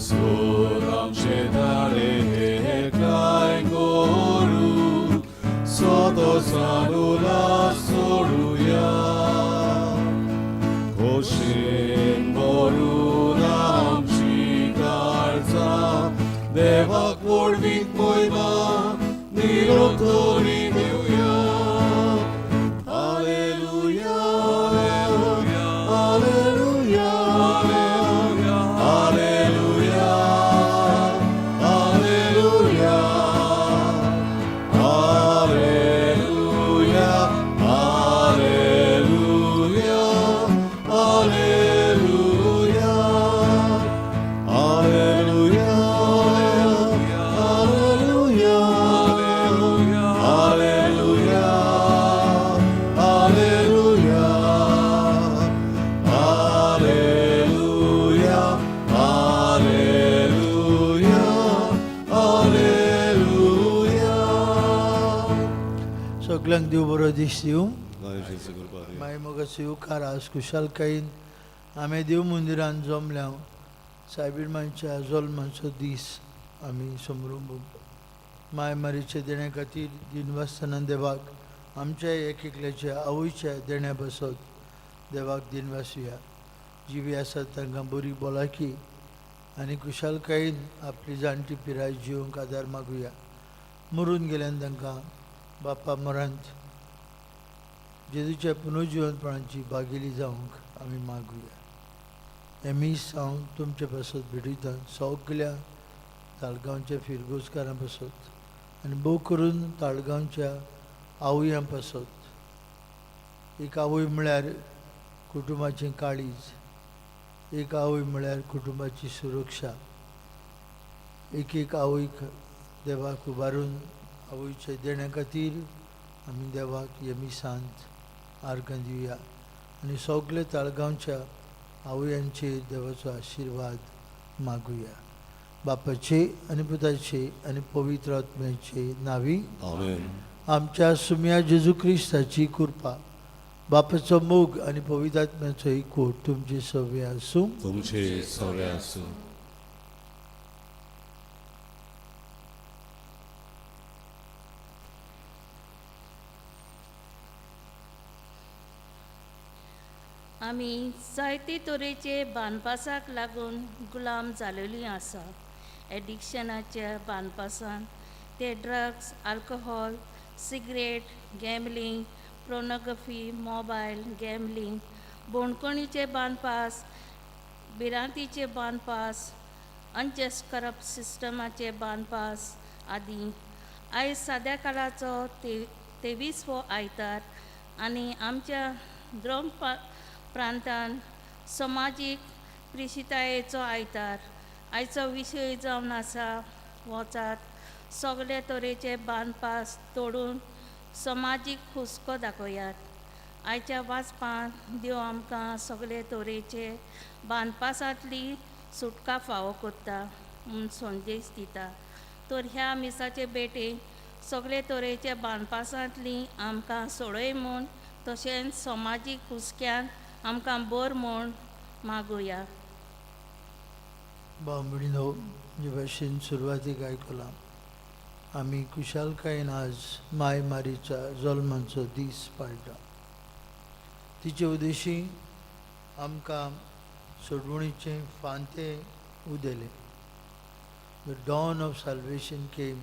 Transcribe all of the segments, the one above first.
सोद आमचे ताणे एकठांय करू सोदोसान उलास सोडुया खोशेन भरून आमची काळजां देवाक व्हडवीक मोयमा निरोप तरी दिवया. Alleluia, Alleluia, Alleluia, Alleluia, Alleluia, Alleluia, Alleluia, Alleluia, Alleluia, Alleluia, Alleluia, Alleluia, Alleluia, Alleluia. सगल्यांक देव बरो दीस दिवं. मागीर मोगाचो येवकार. आज खुशालकायेन आमी देव मंदिरान जमल्या. सायबीण मांयच्या जल्माचो दीस आमी समरूंब माय मारीच्या देण्या खातीर दिनवासतना देवाक आमच्या एक एकल्याच्या आवयच्या देण्या बसत देवाक दिनवासुया. जिवी आसात तांकां बरी भलायकी आनी खुशालकायेन आपली जाणटी पिराय जिवंक आदार मागुया. मरून गेल्यान तांकां बापा मरांत जेजूच्या पुनर्जिवनपणाची भागिली जावंक आमी मागुया. हें मीस हांव तुमचे पासत भेटयता, सगल्या ताळगांवच्या फिरगोजकारां पासत आनी भोव करून ताळगांवच्या आवयां पासत. एक आवय म्हळ्यार कुटुंबाचें काळीज, एक आवय म्हळ्यार कुटुंबाची सुरक्षा. एक एक आवयक देवाक उबारून आवयच्या देण्या खातीर आमी देवाक हे मिसांत आर्गां दिवया आनी सगळे ताळगांवच्या आवयांचेर देवाचो आशिर्वाद मागुया. बापाचे आनी पुताचे आनी पवित्र आत्म्याचे नावी. आमेन. आमच्या सुम्या जेजू क्रिस्ताची कृपा, बापाचो मोग आनी पवित्र आत्म्याचो एकवट तुमचे सवे आसूं. तुमचे सवे आसूं. आमी जायते तरेचे बांदपासाक लागून गुलाम जालेलीं आसा. एडिक्शनाच्या बांदपासान ते drugs, alcohol, cigarette, gambling, pornography, mobile gambling, बोणकणीचे बांदपास, भिरांतीचे बांदपास, अनजस्ट करप्ट सिस्टमाचे बांदपास आदी. आयज साद्या काळाचो 23 हो आयतार आनी आमच्या द्रोम प्रांतान समाजीक प्रिशितायेचो आयतार. आयचो विशय जावन आसा, वचात सगळे तरेचे बांदपास तोडून समाजीक हुस्को दाखयात. आयच्या वाचपांत देव आमकां सगळे तरेचे बांदपासांतली सुटका फावो करता म्हूण संदेश दिता. तर ह्या मिसाचे भेटेक सगळे तरेचे बांदपासांतली आमकां सोडय म्हूण, तशेंच समाजीक हुस्क्यान आमकां बर म्हूण मागुया. भाव भयणीनो, जे भाशेन सुरवातीक आयकलां, आमी खुशालकायेन आज माय मारीच्या जल्माचो दीस पाळटा. तिचे उद्देशी आमकां सोडवणीचें फांतें उदेलें. The dawn of salvation came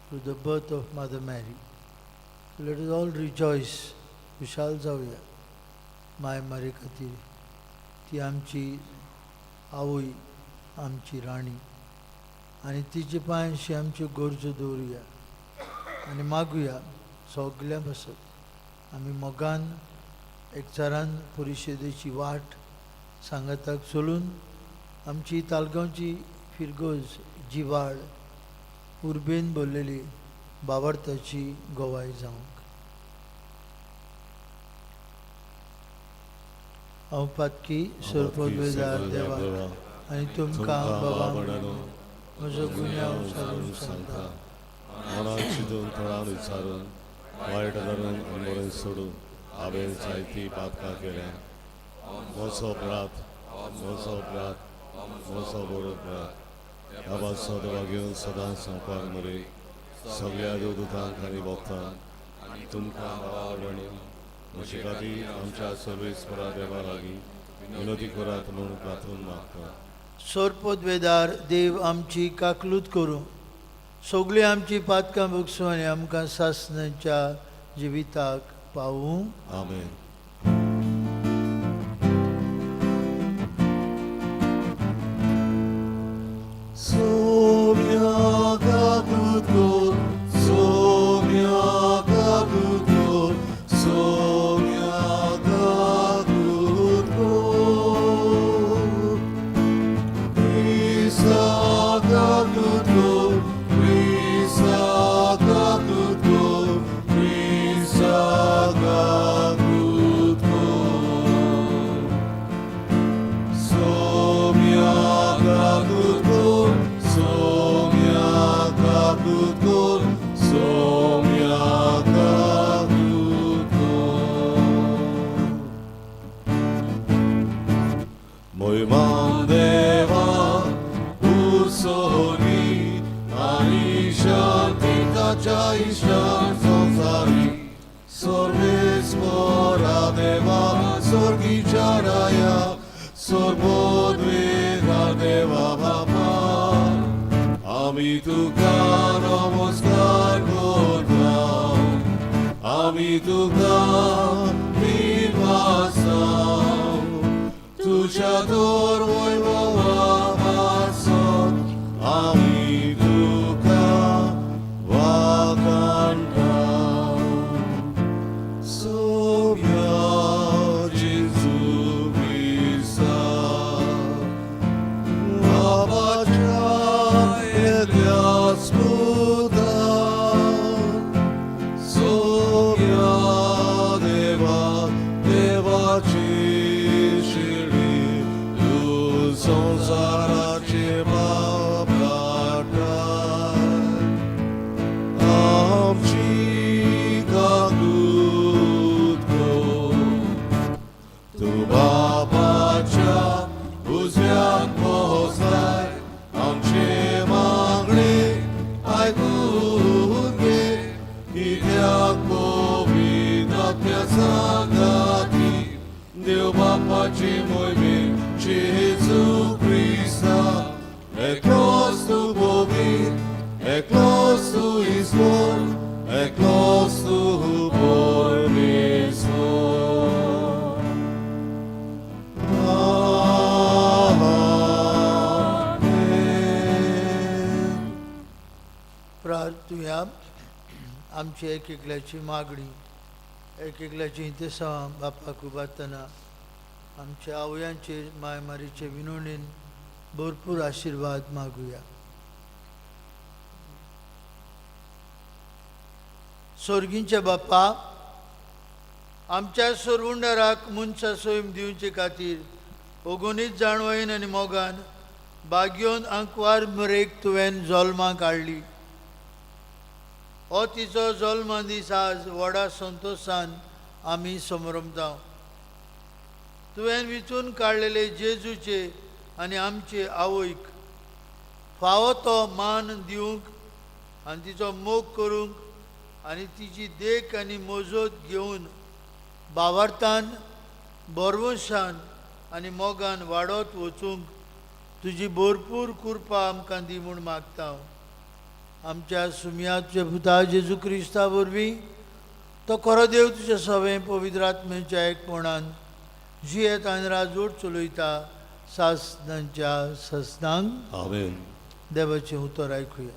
through the birth of Mother Mary. Let us all rejoice. खुशाल जावया माय मारी खातीर. ती आमची आवय, आमची राणी आनी तिचे पांयशी आमच्यो गरजो दवरुया आनी मागुया सगल्यां पासत. आमी मोगान एकचारान परिशदेची वाट सांगाताक चलून आमची तालगांवची फिरगोज जिवाळ उर्बेन भरलेली बावार्थाची गवाय जावंक. हांव पातकी सर्पोद्वेदार देवाक आनी तुमकां बाबा म्हजो गुन्यांव सारून सांगता. मनान चिंतून, तोंडान विचारून, वायट धरून आनी बरें सोडून हांवें जायती पातकां केल्या. म्हजो अपराध, म्हजो अपराध, मोसा बरोबर ह्या बादशा देवा घेवन सदां सांगपाक मरे सगळ्या देवदूतांक आनी भक्तांक तुमकां भाव भयणी म्हजे खातीर आमच्या सर्वेस्परा देवा लागीं विनोदी करात म्हणून प्रार्थून मागता. सोरपोदवेदार देव आमची काकलूत करूं, सगळीं आमची पातकां भोगसूं आनी आमकां सासणाच्या जिविताक पावूं. आमेन. सोम्या काकूत कर, सोम्या काकूत कर, सोम्या काकूत कर. क्रिस्ता काकूत कर, क्रिस्ता काकूत कर, क्रिस्ता काकूत कर. सोम्या काकूत कर, सोम्या काकूत कर, सोम्या काकूत कर. मोहिमान देवा उसोनी आनी शांती ताच्या इश्टान संवसारी सर्वेस्परा देवा स्वर्गीच्या राया सर्वोद्वेगा देवा बापा आमी तुका नमस्कार करता आमी तुका कृपासाव तुझ्या दर वैभवा पासत आमी तुका वाखाणटा. सोम्या जेजू क्रिस्ता बाबाच्या एकल्याच पुता सोम्या देवा देवाची शिडी तूं संवसाराचे पाप काडटाय आमची काकूत कर. तूं बापाच्या उजव्याक बसलाय आमचे मागणे आयकून घे कित्याक पवित्र आत्म्या सांगाती देव बापाची मोहिमेन जेजू क्रिस्ता एकलोच तूं पवित्र एकलोच तूं ईश्वर एकलोच तूं परमेश्वर. आमेन. प्रार्थुया. आमची एक एकल्याची मागणी एक एकल्याची इंतेसांव बापाक उबारतना आमच्या आवयांचेर मायमारीचे विनवणेन भरपूर आशिर्वाद मागुया. सोर्गींचे बापा आमच्या सोरवुंडाराक मनशा सोयम दिवचे खातीर ओगोनीत जाणवयन आनी मोगान बागयोन आंकवार मरेक तुवें जल्माक हाडली. हो तिचो जल्म दीस आज व्हडा संतोशान आमी समरमता. तुवें विचून काडलेले जेजूचे आनी आमचे आवयक फावो तो मान दिवंक आनी तिचो मोग करूंक आनी तिची देख आनी मोजोत घेवन भावार्थान बरवशान आनी मोगान वाडत वचूंक तुजी भरपूर कृपा आमकां दी म्हूण मागता. आमच्या सुमयाच्या पुता जेजू क्रिस्ता वरवीं तो खरो देव तुज्या सवें पवित्र आत्म्याच्या एकपणान जियेत आनी राजवट चलयता सासनांच्या ससनांक. आमेन. देवाचें उतर आयकुया.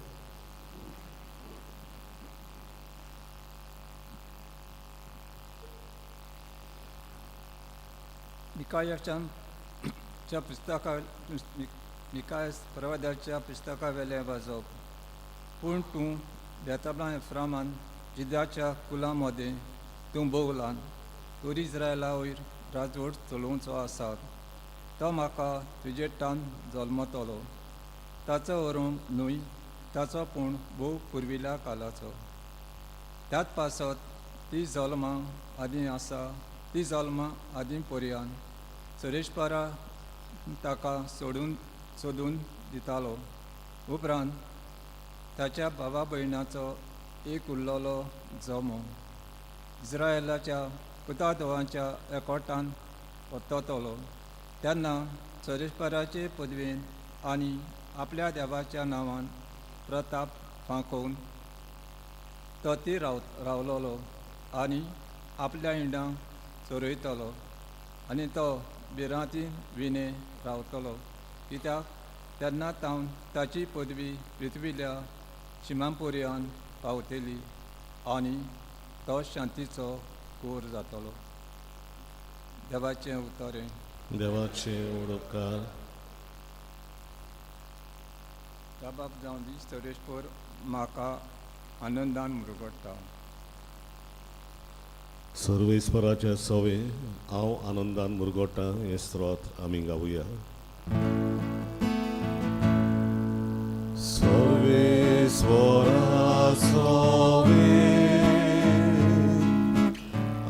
मिकायाच्या च्या पुस्तका मिकायस प्रवादाच्या पुस्तकावेलें वाजप. पूण तूं बेताबला एफ्रामान जिदाच्या कुलां मदें तूं भोव ल्हान तूं इस्रायला वयर राजवट चलोवचो आसा. तो म्हाका तुजे टान जल्मतलो ताचो वरूंक न्हय ताचो पूण भोव पुर्विल्ल्या कालाचो. त्याच पासत ती जल्मां आदीं आसा ती जल्मां आदीं पर्यान सरेशपरा ताका सोडून सोदून दितालो. उपरांत ताच्या भावा भयणाचो एक उरलेलो जमो इस्रायलाच्या पुताधोवांच्या एकवटान वतलो तेन्ना सरेश्वराचे पदवेन आनी आपल्या देवाच्या नांवान प्रताप फांकोवन तो ती रावलोलो आनी आपल्या इंडांक चरयतलो आनी तो भिरांतीन विणे रावतलो, कित्याक तेन्ना तावन ताची पदवी पृथ्वील्या शिमापुर्यान पावतली आनी तो शांतीचो कोर जातलो. देवाचें उतर हें. देवाचे उपकार. बाब जावं दी सर्वेस्पर म्हाका आनंदान मुरगडटा. सर्वेस्पराचे सवे हांव आनंदान मुरगोटा हें स्त्रोत आमी गावया. सर्वेस्वरा सवे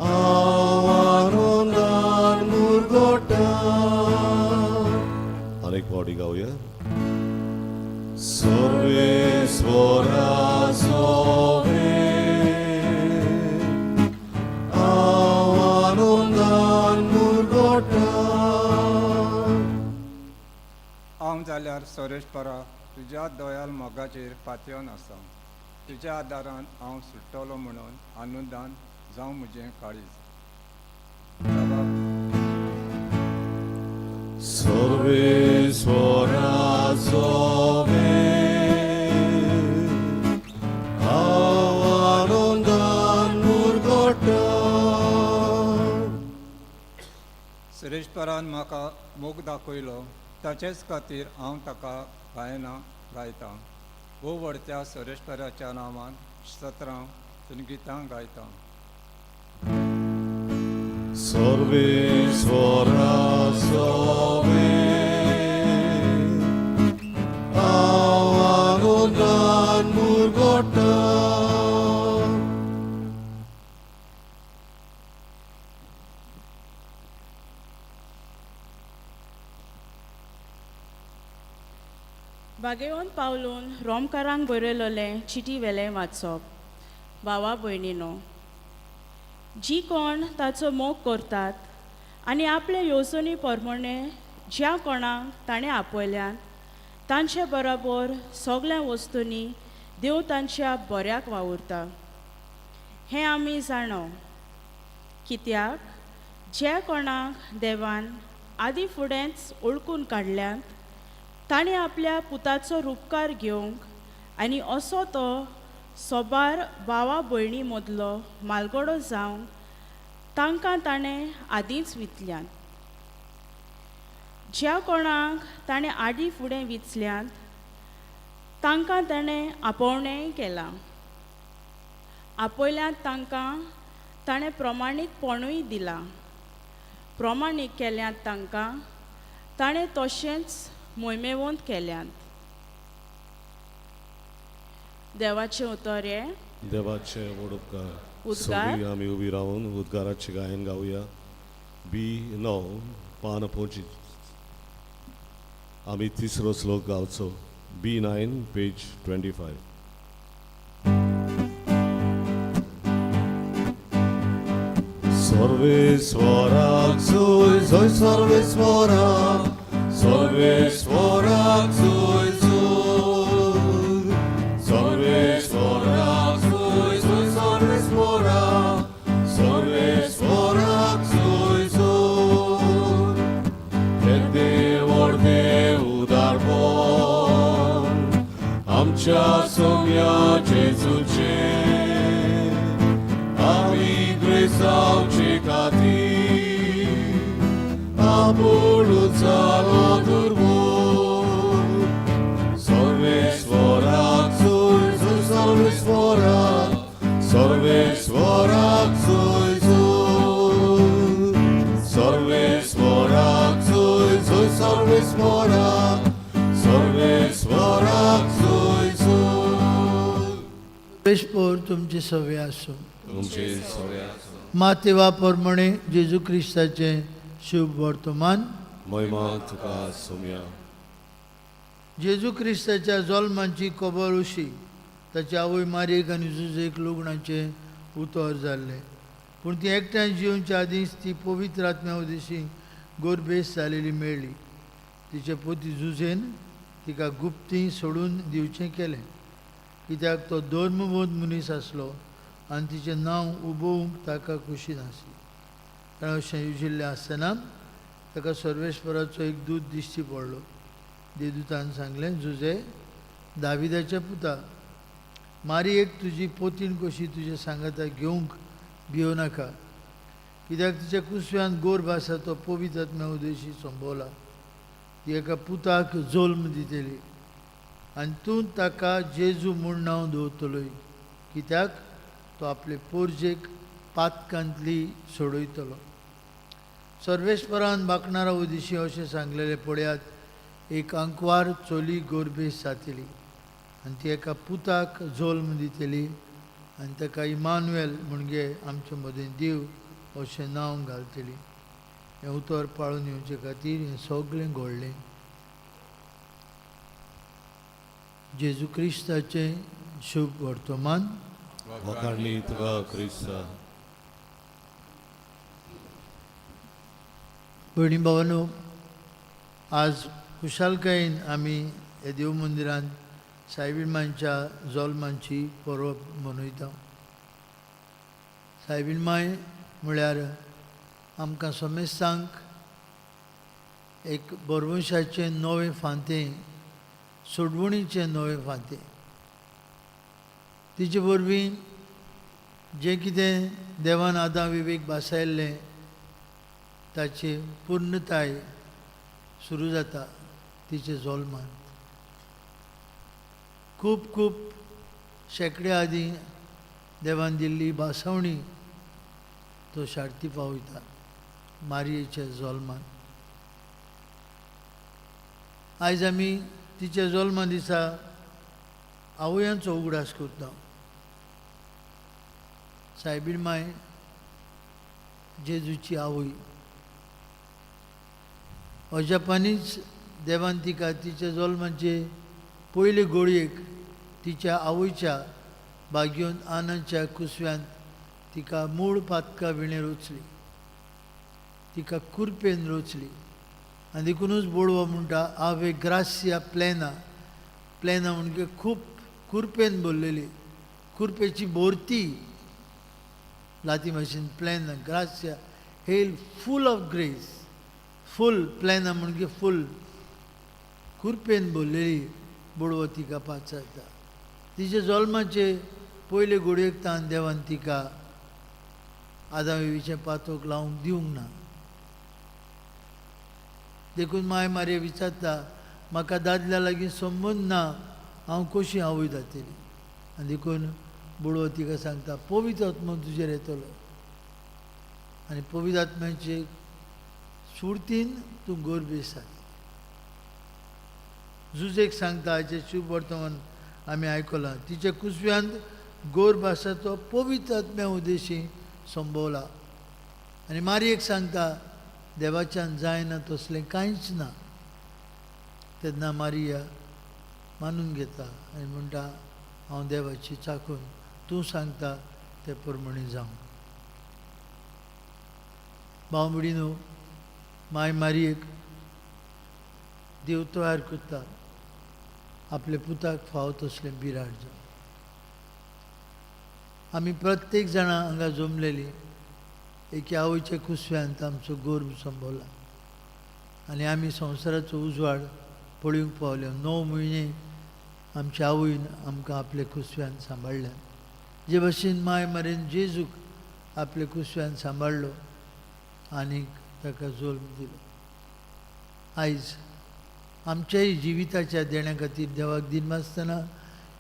हांव आनंदान मुरगोटा. अनेक फावटी गावया. सर्वेस्वरा सवे हांव आनंदान मुरगोटा. हांव जाल्यार सर्वेस्परा तुज्या दयाल मोगाचेर पातयेवन आसा. तुज्या आदारान हांव सुट्टलो म्हणून आनंदान जावं म्हजें काळीज. सर्वेस्वरा सवे हांव आनंदान मुरगोटा. सर्वेस्परान म्हाका मोग दाखयलो, ताचेच खातीर हांव ताका गायना गायतां. वो व्हडत्या सर्वेस्पराच्या नांवान सत्रां गितां गायतां. सर्वेस्वरा सवे हांव आनंदान मुरगोटा. बागेवन पावलून रोमकारांक बरयलोलें चिटी वेलें वाचप. भावा भयणीनो, जी कोण ताचो मोग करतात आनी आपले येवजणी प्रमाणे ज्या कोणाक ताणें आपयल्यात तांचे बरोबर सगळ्या वस्तूंनी देव तांच्या बऱ्याक वावुरता हें आमी जाणो. कित्याक ज्या कोणाक देवान आदी फुडेंच ओळखून काडल्यात ताणें आपल्या पुताचो रुपकार घेवंक आनी असो तो सोबार भावा भयणी मदलो मालगडो जावंक तांकां ताणें आदींच वितल्यात. ज्या कोणाक ताणें आदीं फुडें विचल्यात तांकां ताणें आपोवणेंय केलां. आपयल्यात तांकां ताणें प्रमाणीकपणूय दिलां. प्रमाणीक केल्यात तांकां ताणें तशेंच मोहिमेवंत केल्यात. देवाचें उतर हें. देवाचे व्हड उपकार. उद्गार. सगळीं आमी उबी रावन उद्गाराचें गायन गावया. बी 9 पान 25. आमी तिसरो श्लोक गावचो. बी 9 पेज 25. सर्वेस्वराक जोय जोय सर्वेस्वराक, सर्वेस्वराक जोय जोय, सर्वेस्वराक जोय जोय सर्वेस्वराक, सर्वेस्वराक जोय जोय. हे देव देव उदारपण आमच्या सोम्या जेजूचे आमी ग्रेसावचे खातीर आपूण जालो दुर्बोल. सर्वेस्वराक जोय जोय सर्वेस्वराक, सर्वेस्वराक जोय जोय, सर्वेस्वराक जोय जोय सर्वेस्वराक, सर्वेस्वराक जोय जोय. सर्वेस्पर तुमचे सवे आसूं. तुमचे सवे आसूं. मातेवा प्रमाणे जेजू क्रिस्ताचें शुभ वर्तमान. महिमा तुका सोम्या. जेजू क्रिस्ताच्या जल्माची खबर अशी, ताची आवय मारयेक आनी जुजेक लग्नाचें उतर जाल्लें, पूण ती एकठांय जिवच्या आदींच ती पवित्र आत्म्या उदेशी गोरबेस जालेली मेळ्ळी. तिचे पोती जुजेन तिका गुप्ती सोडून दिवचें केलें, कित्याक तो धर्मबोध मनीस आसलो आनी तिचें नांव उबोवंक ताका खुशी नासली. कारण अशें युजिल्लें आसतना ताका सर्वेश्वराचो एक दूत दिश्टी पडलो. देदूतान सांगलें, जुजे दाविदाच्या पुता, मारयेक तुजी पोतीण कशी तुजे सांगाता घेवंक भियो नाका, कित्याक तिच्या कुसव्यान गोरभ आसा तो पवित्र आत्म्या उदेशी संभवला. ती एका पुताक जल्म दितली आनी तूं ताका जेजू म्हूण नांव दवरतलोय, कित्याक तो आपले पोरजेक पातकांतली सोडयतलो. सर्वेस्परान बाकणारा उदेशी अशें सांगलेलें, पळयात, एक आंकवार चली गोरबेस जातली आनी ती एका पुताक जल्म दितली आनी ताका इमानुएल म्हणजे आमचे मदें देव अशें नांव घालतली. हें उतर पाळून येवचे खातीर हें सगळें घडलें. जेजू क्रिस्ताचें शुभ वर्तमान. वाखाणणी तुका क्रिस्ता. भयणी भावानो, आज खुशालकायेन आमी ह्या देव मंदिरांत सायबीण मायच्या जल्माची परब मनयता. सायबीण माय म्हळ्यार आमकां समेस्तांक एक बरवंशाचें नवें फांतें, सोडवणीचें नवें फांतें. तिचे वरवीं जें कितें देवान आदां विवेक भासायल्लें ताची पूर्णताय सुरू जाता तिचे जल्मांत. खूब खूब शेंकड्या आदीं देवान दिल्ली भासावणी तो शार्ती पावयता मारयेच्या जल्मांत. आयज आमी तिच्या जल्मा दिसा आवयांचो उगडास करता. सायबीण माय जेजूची आवय. अजापानीच देवान तिका तिच्या जल्माचे पयले गोळयेक तिच्या आवयच्या बागयोन आनाच्या कुसव्यांत तिका मूळ पातका विणें रोचली, तिका कुरपेन रोचली. आनी देखुनूच बोडवो म्हणटा, आवे ग्रासिया प्लेना. प्लेना म्हणजे खूब कुरपेन भरलेली, कुरपेची बोरती लाती भाशेन plena gratia, hail full of grace. Full plena म्हणजे फूल, कुरपेन भरलेली बोडवो तिका पाचारता. तिच्या जल्माचे पयले घोडयेक तान देवान तिका आदां विवीचें पातोक लावंक दिवंक ना. देखून माय मारये विचारता, म्हाका दादल्या लागीं संबंद ना, हांव कशी आवय जातली? आनी देखून बोडवो तिका सांगता, पवित्र आत्मो तुजेर येतलो आनी पवित्र आत्म्याचे सुर्तीन तूं गोरबेस जातली. जुजेक सांगता, हाचें शुभ वर्तमान आमी आयकलां, तिच्या कुसव्यांत गोरभ आसा तो पवित्र आत्म्या उदेशी संभवला. आनी मारयेक सांगता, देवाच्यान जायना तसलें कांयच ना. तेन्ना मारिया मानून घेता आनी म्हणटा, हांव देवाची चाकून, तूं सांगता ते प्रमाणे जावं. भाव भयणीनो, माय मारयेक देव तयार करता आपल्या पुताक फावो तसलें बिराड जावं. आमी प्रत्येक जाणां हांगा जमलेलीं एके आवयच्या कुसव्यांत आमचो गोर्भ संभवला आनी आमी संवसाराचो उजवाड पळोवंक पावले. 9 म्हयने आमच्या आवयन आमकां आपल्या कुसव्यान सांबाळ्ळ्या. जे भशेन माय मारेन जेजूक आपल्या कुसव्यान सांबाळ्ळो आनी ताका जल्म दिलो. आयज आमच्याय जिविताच्या देण्या खातीर देवाक दिनासतना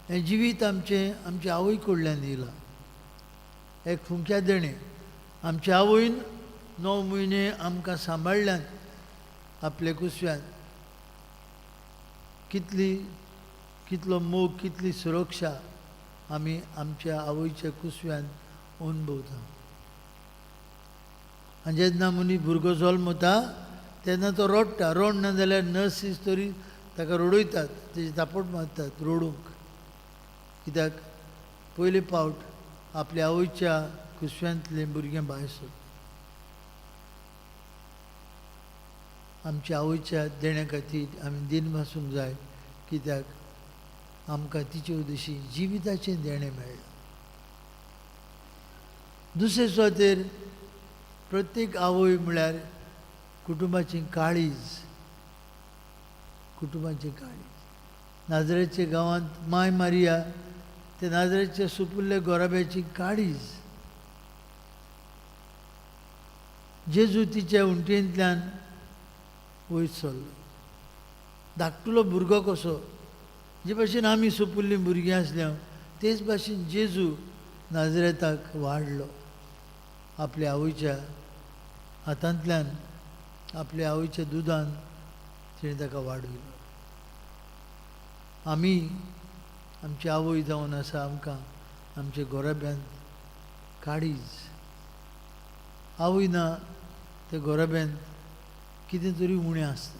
हें जिवीत आमचें आमच्या आवय कडल्यान येयलां. एक फुंक्या देणें आमच्या आवयन 9 म्हयने आमकां सांबाळ्ळ्यान आपल्या कुसव्यान. कितलो मोग, कितली सुरक्षा आमी आमच्या आवयच्या कुसव्यान अनुभवता. आनी जेन्ना मनीस भुरगो जल्मता तेन्ना तो रडटा. रडना जाल्यार नर्सीस तरी ताका रडयतात, तेजी तापोट मारतात रडूंक, कित्याक पयले पावट आपल्या आवयच्या कुसव्यांतलें भुरगें भायर सोद। आमच्या आवयच्या देण्या खातीर आमी दिन भासूंक जाय, कित्याक आमकां तिचे उद्देशी जिविताचें देणें मेळ्ळां। दुसरे सुवातेर प्रत्येक आवय म्हळ्यार कुटुंबाचें काळीज, कुटुंबाचें काळीज। नाजरेच्या गांवांत माय मारिया ते नाजरेच्या सुपुल्ल्या गोराब्याची काळीज। जेजू तिच्या उंटयेंतल्यान वयर सरलो, धाकटुलो भुरगो कसो, जे भाशेन आमी सुपुल्लीं भुरगीं आसल्या तेच भाशेन जेजू नाजरेताक वाडलो, आपल्या आवयच्या हातांतल्यान, आपल्या आवयच्या दुदान तिणें ताका वाडयलो। आमी आमची आवय जावन आसा, आमकां आमच्या गोराब्यांत काळीज। आवय ना त्या गोराब्यांत कितें तरी उणें आसता,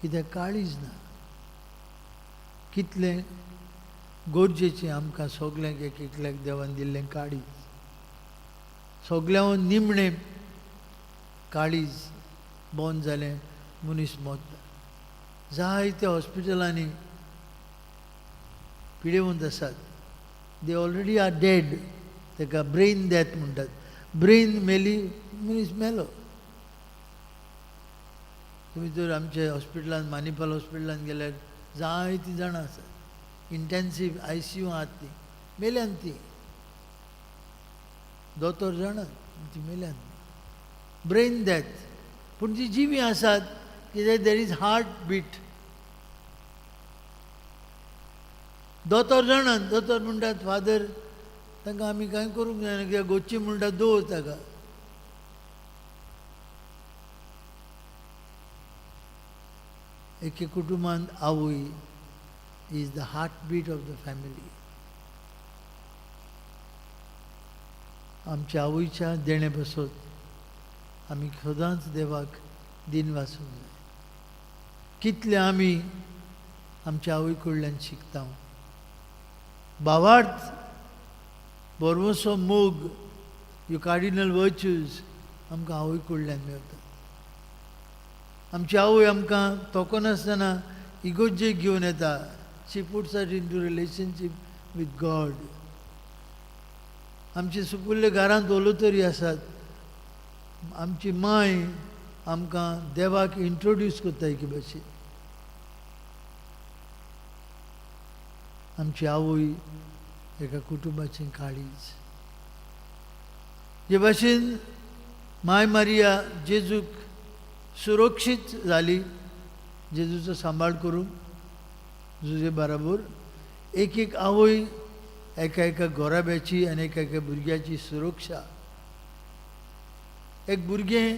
कित्याक काळीज ना। कितलें गरजेचें आमकां सगल्यांक एक एकल्याक देवान दिल्लें काळीज, सगल्यांक निमणें काळीज बंद जालें मनीस मरता। जायत्या हॉस्पिटलांनी पिडेवंत आसात, they already are dead, ताका ब्रेन डेथ म्हणटात। ब्रेन मेली मनीस मेलो। तुमी जर आमच्या हॉस्पिटलान, मानिपाल हॉस्पिटलान गेल्यार जायतीं जाणां आसात, इंटेन्सीव I C you आहात, तीं मेल्यान, तीं दोतोर जाणात ती मेल्यान, ब्रेन डेथ। पूण जी जिवीं आसात कित्याक there is heart beat. दोतोर जाणात, दोतोर म्हणटात फादर तांकां आमी कांय करूंक जायना, कित्याक गोच्ची म्हणटात दवर ताका। एके कुटुंबांत आवय is the heart beat of the family. आमच्या आवयच्या देणे पासत आमी सदांच देवाक दिन वासूंक जाय। कितले आमी आमच्या आवय कडल्यान शिकता, भावार्थ, बरवसो मोग, ह्यो कार्डिनल वर्च्यूज आमकां आवय कडल्यान मेळटा। आमची आवय आमकां तोखनासतना इगोर्जेक घेवन येता। She puts us into relationship with God. आमचे सुपुल्ले घरांत ओलोतरी आसात, आमची माय आमकां देवाक इंट्रोड्यूस करता एके भाशेन। आमची आवय एका कुटुंबाचें काळीज। जे भाशेन माय मारिया जेजूक सुरक्षीत जाली, जेजूचो सांबाळ करून जुजे बराबर एक एक आवय एका एका गोराब्याची आनी एका एका भुरग्याची सुरक्षा। एक भुरगें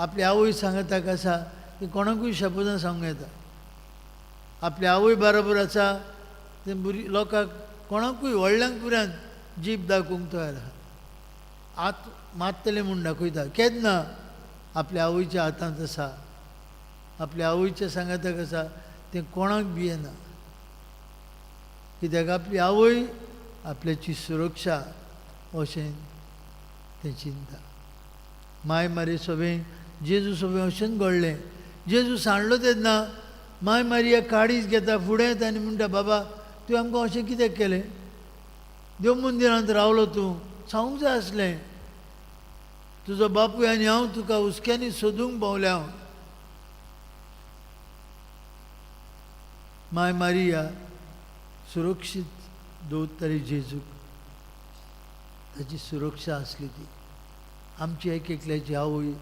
आपली आवय सांगताक आसा ती कोणाकूय शब्दान सांगूं येता, आपली आवय बराबर आसा तें भुरगीं लोकांक कोणाकूय व्हडल्यांक पुरान जीब दाखोवंक तयार आसा, आत मारतलें म्हूण दाखयता। केन्ना आपल्या आवयच्या हातांत आसा, आपल्या आवयच्या सांगाताक आसा, तें कोणाक भियेना, कित्याक आपली आवय आपल्याची सुरक्षा अशें तें चिंता। माय मारी सोबें जेजू सोबें अशेंच घडलें। जेजू सांडलो तेन्ना माय मारिया काळीज घेता फुडें येता आनी म्हणटा, बाबा तुवें आमकां अशें कित्याक केलें, देव मंदिरांत रावलो तूं, सांगूंक जाय आसलें, तुजो बापूय आनी हांव तुका हुसक्यांनी सोदूंक पावल्या हांव। माय मारिया सुरक्षीत दवरताली जेजूक, ताची सुरक्षा आसली ती। आमची एक एकल्याची आवय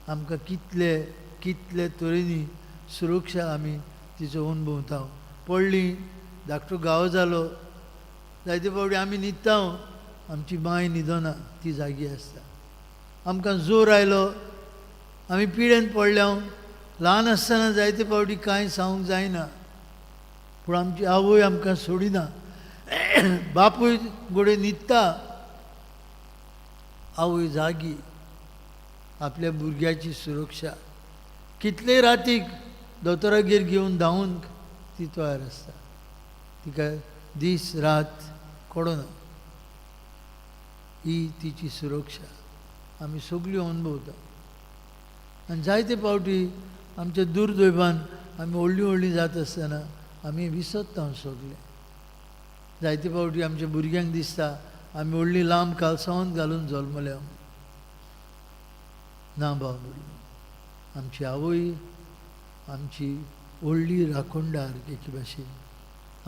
आमकां कितले कितले तरेनी सुरक्षा आमी तिचो अनुभवता। पडली धाकटो घावो जालो, जायते फावटी आमी न्हिदता, आमची माय न्हिदना, ती जागी आसता। आमकां जोर आयलो, आमी पिडेन पडल्या, ल्हान आसतना जायते फावटी कांय सांगूंक जायना, पूण आमची आवय आमकां सोडिना। बापूय गोडे न्हिदता, आवय जागी, आपल्या भुरग्याची सुरक्षा। कितले रातीक दोतोरागेर घेवन धांवून ती तयार आसता. तिका दीस रात कोडना. ही तिची सुरक्षा आमी सगळी अनुभवता. आनी जायते फावटी आमच्या दुर्दैवान आमी व्हडलीं व्हडलीं जाता आसतना आमी विसरता सगळें. जायते फावटी आमच्या भुरग्यांक दिसता आमी व्हडलीं लांब कालसांवान घालून जल्मल्या. ना भाव भुरगीं, आमची आवय आमची व्हडली राखणदार एके भाशेन.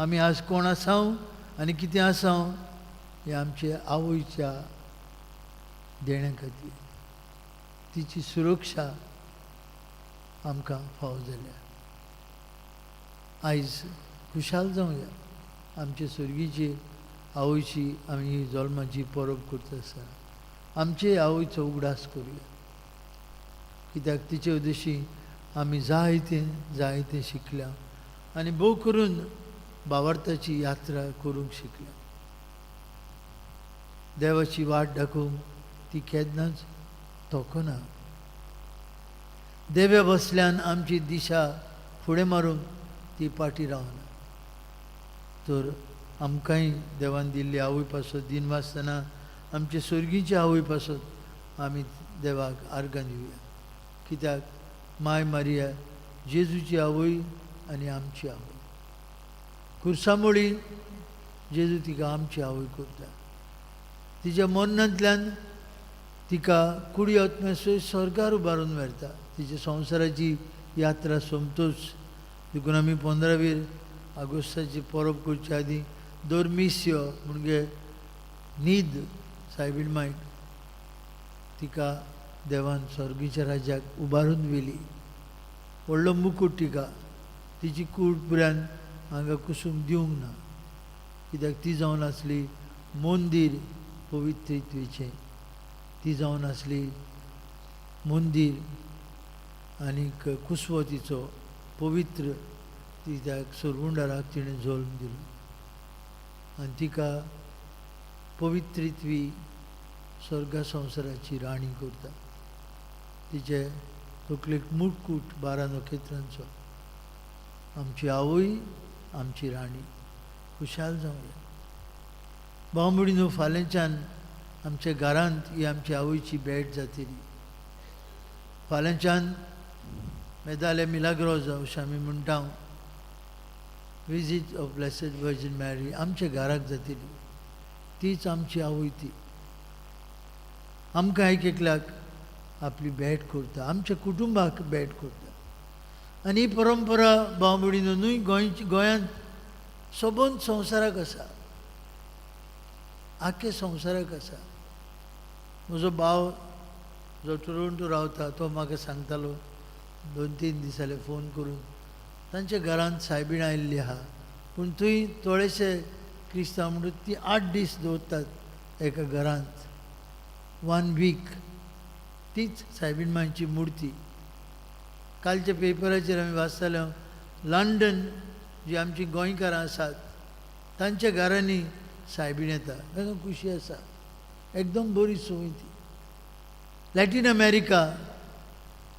आमी आज कोण आसाव आनी कितें आसाव हें आमचे आवयच्या देण्या खातीर. तिची सुरक्षा आमकां फावो जाल्या. आयज खुशाल जावया आमचे सर्गीचे आवयची आमी ही जल्माची परब करता आसतना आमचे आवयचो उगडास करुया. कित्याक तिचे उद्देशी आमी जायतें जायतें शिकल्या आनी भोव करून भावार्थाची यात्रा करूंक शिकल्या. देवाची वाट दाखोवंक ती केन्नाच तोखना. देव्या बसल्यान आमची दिशा फुडें मारूंक ती फाटीं रावना. तर आमकांय देवान दिल्ली आवय पासत दिन वाचतना आमचे सर्गीचे आवय पासत आमी देवाक आर्गां दिवया. कित्याक माय मारिया जेजूची आवय आनी आमची आवय. खुर्सामुळी जेजू तिका आमची आवय करता. तिच्या मरणांतल्यान तिका कुडी आत्म्यासय स्वर्गार उबारून व्हरता. तिच्या संवसाराची यात्रा सोंपतूच. देखून आमी 15 ऑगस्टाची परब करच्या आदीं दर मिस्यो म्हणजे न्हीद सायबीण मायक तिका देवान स्वर्गीच्या राज्याक उबारून व्हेली. व्हडलो मुकूट तिका तिची कूड पुरान हांगा कुसूंक दिवंक ना. कित्याक ती जावन आसली मंदीर पवित्रत्वेचें. ती जावन आसली मंदीर आनीक कुसवो तिचो पवित्र. तिच्या सोरगुंडाराक तिणें जल्म दिलो आनी तिका पवित्रित्वी स्वर्गा संवसाराची राणी करता. तिचे तकलेक मुकुट 12 नखेत्रांचो. आमची आवय आमची राणी. खुशाल जावया भाव भयणीनो. फाल्यांच्यान आमच्या घरांत ही आमची आवयची भेट जातली. फाल्यांच्यान मेदाले मिलाग्रोज अशें आमी म्हणटा, visit of blessed virgin Mary आमच्या घराक जातली. तीच आमची आवय. ती आमकां एक एकल्याक आपली भेट करता, आमच्या कुटुंबाक भेट करता. आनी ही परंपरा भाव भयणीनो न्हय गोंयांत सबंद संवसाराक आसा, आख्खे संवसाराक आसा. म्हजो भाव जो टोरोंटो रावता तो म्हाका सांगतालो 2-3 दीस जाले फोन करून, तांच्या घरांत सायबीण आयिल्ली आहा पूण थंय थोडेशे क्रिस्तांव म्हणून ती 8 दीस दवरतात एका घरांत, 1 वीक. तीच सायबीण मांयची मुर्ती. कालच्या पेपराचेर आमी वाचताले लंडन जी आमची गोंयकारां आसात तांच्या घरांनी सायबीण येता. तांकां खुशी आसा, एकदम बरी संवय ती. लॅटीन अमेरिका,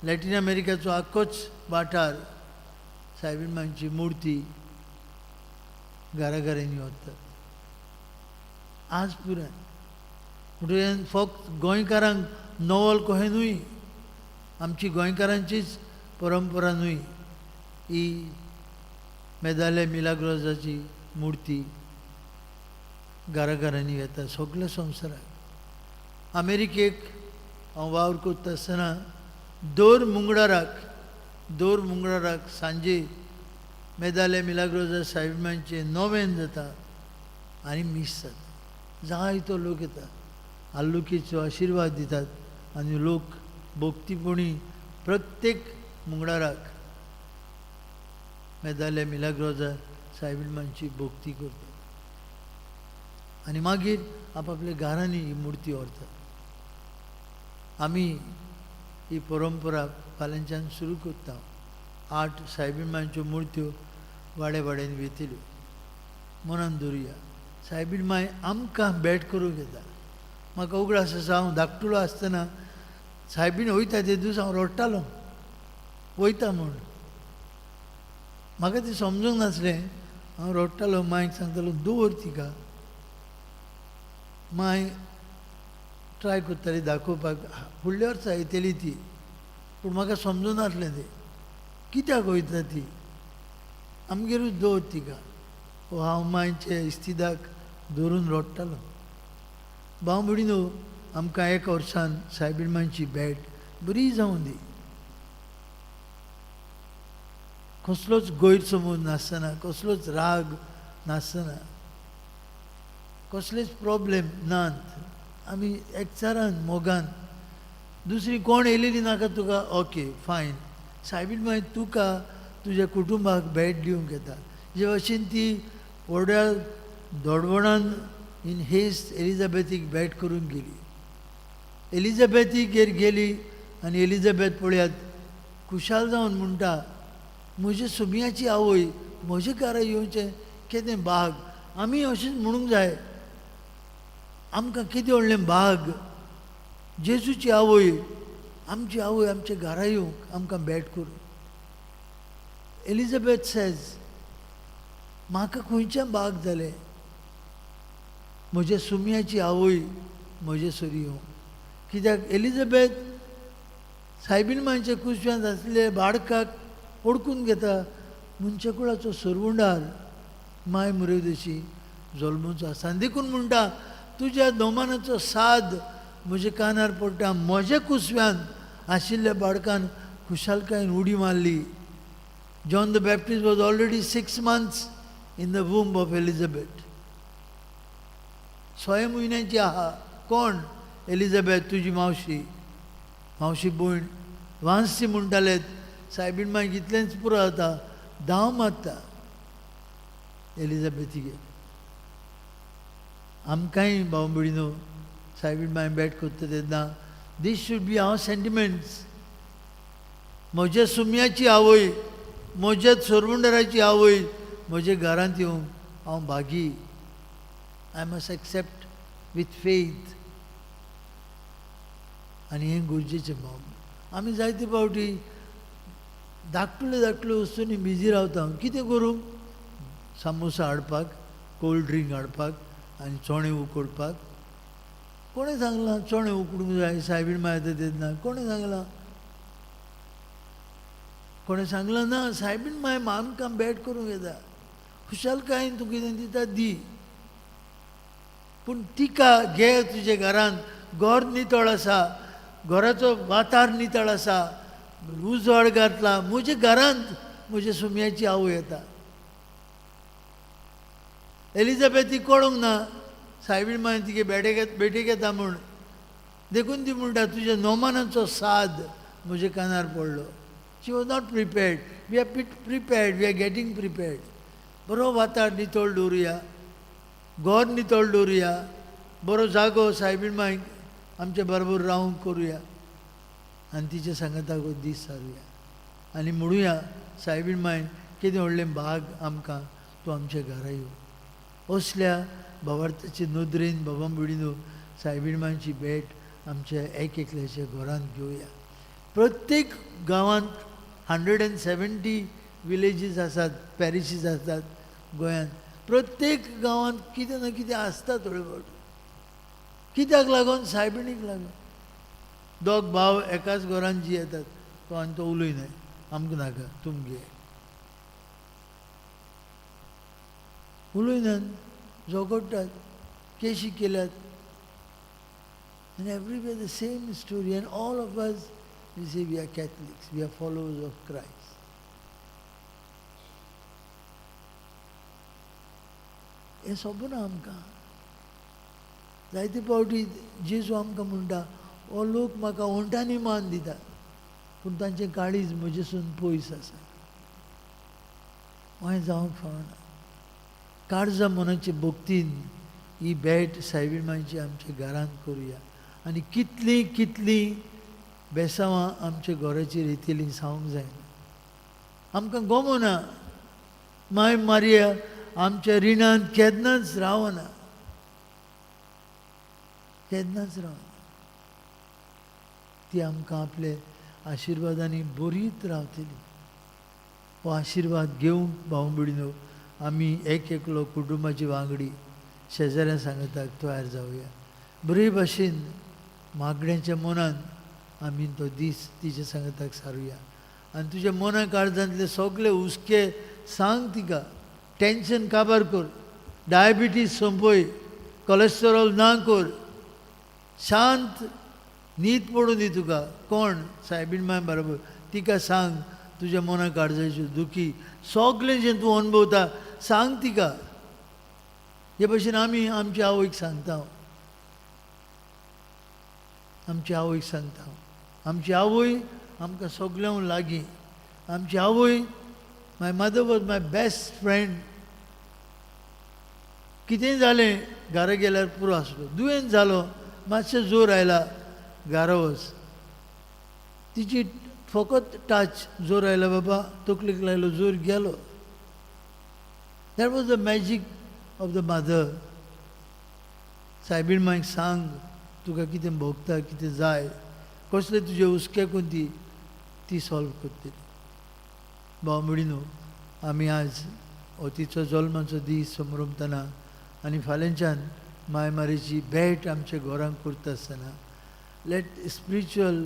लॅटीन अमेरिकाचो आख्खोच वाठार सायबीण मांयची मुर्ती घराघरांनी वतात आज पुराय. म्हणटकीर फक्त गोंयकारांक नवल कहें न्हय, आमची गोंयकारांचीच परंपरा न्हय ही मेदाले मिलाग्रोजाची मुर्ती घराघरांनी येता सगल्या संवसाराक. अमेरिकेक हांव वावर करता आसतना दर मुंगडाराक सांजे मेदाले मिलाग्रोजा सायबीण नोवेन जाता आनी मीस जाता. जायतो लोक येता, आल्लुकेचो आशिर्वाद दितात आनी लोक भक्तीपणी प्रत्येक मुंगडाराक मेदाले मिलाग्रोजा सायबीण मांची भक्ती करतात आनी मागीर आपापल्या घरांनी ही मुर्ती व्हरतात. आमी ही परंपरा फाल्यांच्यान सुरू करता. 8 सायबीण मांयच्यो मुर्त्यो वाडे वाड्यान वेतल्यो. मनान दवरुया सायबीण मांय आमकां भेट करूंक येता. म्हाका उगडास आसा हांव धाकटुलो आसतना सायबीण वयता ते दीस हांव रडटालो. वयता म्हूण. म्हाका तें समजूंक नासलें. हांव रडटालो, मांयक सांगतालो दवर तिका. मांय ट्राय करताली दाखोवपाक, फुडल्या वर्सा येतली ती, पूण म्हाका समजूं नासलें तें कित्याक वयता ती. आमगेरूच दवर तिका. हांव मांयचे इस्तिदाक दवरून रडटालो. भाव भयणीनो, आमकां एका वर्सान सायबीण मांयची भेट बरी जावं दी. कसलोच गैरसमज नासतना, कसलोच राग नासतना, कसलेच प्रॉब्लेम नात, आमी एकचारान मोगान. दुसरी कोण येयलेली नाका तुका, ओके फायन. सायबीण माय तुका तुज्या कुटुंबाक भेट दिवंक येता. जे भशेन ती व्हडल्या दोडवणान इन हेस्ट एलिजाबेथीक भेट करूंक गेली. एलिजाबेथीगेर गेली आनी एलिजाबेथ पळयात खुशाल जावन म्हणटा, म्हज्या सुमयाची आवय म्हज्या घरा येवचें केदें भाग. आमी अशेंच म्हणूंक जाय, आमकां कितें व्हडलें भाग, जेजूची आवय आमची आवय आमच्या घरा येवंक आमकां भेट करूं. एलिजाबेथ सेज, म्हाका खंयचें भाग जालें, म्हज्या सुमयाची आवय म्हजे सरी येवंक. कित्याक एलिजाबेथ सायबीण मांयच्या कुसव्यांत आसले बाळकाक ओडकून घेता. मनशाकुळाचो सरवंडार माय मुरेवदेशी जल्मूचो आसा. आनी देखून म्हणटा, तुज्या दोमानाचो साद म्हज्या कानार पडटा. म्हज्या कुसव्यांत आशिल्ल्या बाळकान खुशालकायेन उडी मारली. John the Baptist was already 6 months in the womb of Elizabeth. 6 म्हयन्याची आहा. कोण? एलिझाबेथ, तुजी मावशी, मावशी भयण. वांसी म्हणटाले सायबीण मांयक इतलेंच पुरो जाता, धांव मारता एलिझाबेथीगेर. आमकांय भाव भयणीनो सायबीण मांय भेट करता तेन्ना these should be our sentiments. म्हज्या सुमयाची आवय, म्हज्या सरवंडराची आवय म्हज्या घरांत येवंक हांव भागी. I must accept with faith. आनी हें गरजेचें भाव. आमी जायते फावटी धाकटुले धाकटुले वस्तूंनी बिजी रावता. कितें करूं? सामोसा हाडपाक, कोल्ड ड्रिंक हाडपाक आनी चणे उकडपाक. कोणें सांगलां चणे उकडूंक जाय सायबीण माय येता तेन्ना? कोणें सांगलां? कोणें सांगलां ना. सायबीण माय आमकां भेट करूंक येता. खुशालकायेन तूं कितें दिता दी, पूण तिका घे तुजे घरांत. घर नितळ आसा, घराचो वातार नितळ आसा, उजवाड घातला. म्हज्या घरांत म्हज्या सुमयाची आवय येता. एलिझाबेथी कळूंक ना सायबीण माय तिगे भेटेक येता म्हूण. देखून ती म्हणटा, तुज्या नोमानाचो साद म्हज्या कानार पडलो. She was not prepared. We are prepared, we are getting prepared. बरो वातार नितळ दवरुया, घर नितळ दवरुया, बरो जागो सायबीण मायक आमचे बरोबर रावंक करुया आनी तिच्या सांगाताक हो दीस सारुया आनी म्हणुया, सायबीण माय कितें व्हडलें भाग आमकां, तूं आमच्या घरा यो. असल्या भावार्थाचे नदरेन बाबा भयणीनो सायबीण मांयची भेट आमच्या एक एकल्याच्या घरांत घेवया. प्रत्येक गांवांत 170 विलेजीस आसात, पॅरिशीस आसात गोंयांत. प्रत्येक गांवांत कितें ना कितें आसता थोडे फावटी. कित्याक लागून? सायबिणीक लागून. दोग भाव एकाच घरान जियेतात, तो आनी तो उलयनाय, आमकां नाका तुमगे उलयनात, झगडटात, केशी केल्यात. And everywhere the same story, and all of us, we say we are Catholics, we are followers of Christ. हें सोबना आमकां. जायते फावटी जेजू आमकां म्हणटा, हो लोक म्हाका ओंठांनी मान दिता, पूण तांचें काळीज म्हजेसून पयस आसा. हें जावंक फावना. काळजा मनाचे भक्तीन ही भेट सायबीण मांयची आमच्या घरांत करुया. आनी कितलीं कितलीं बेसांवां आमच्या घराचेर येतलीं सांगूंक जायना. आमकां गोमना माय मारया आमच्या रिणांत केन्नाच रावना, केन्नाच रावना. ती आमकां आपले आशिर्वादांनी बरीत रावतली. हो आशिर्वाद घेवंक भाव भयणीनो आमी एक एकलो कुटुंबाची वांगडी शेजाऱ्यां सांगताक तयार जावया. बरे भाशेन मागण्याच्या मनान आमी तो दीस तिच्या सांगताक सारुया. आनी तुज्या मना काळजांतले सगळे हुस्के सांग तिका. टेंशन काबार कर, डायबिटीज सोंपय, कोलेस्ट्रॉल ना कर, शांत न्हीद पडूं दी तुका. कोण सायबीण माय बरोबर तिका सांग तुज्या मना काळजाच्यो दुखी सगळें जें तूं अणभवता सांग तिका. हे भशेन आमी आमच्या आवयक सांगता, आमची आवयक सांगता. आमची आवय आमकां सगळ्यांक लागीं. आमची आवय, my mother was my best friend. कितेंय जालें घरा गेल्यार पुरो आसलो, दुयेंत जालो मातशें जोर आयला घरा वच, तिची फकत टच, जोर आयला बाबा तकलेक लायलो जोर गेलो. That was the magic of the mother. सायबीण मायक सांग तुका कितें भोगता, कितें जाय, कसले तुजे हुस्के कोण ती ती सॉल्व करतली. भाव भयणीनो आमी आज हो तिचो जल्माचो दीस समरमतना आनी फाल्यांच्यान माय मारीची भेट आमच्या घरांक करता आसतना let spiritual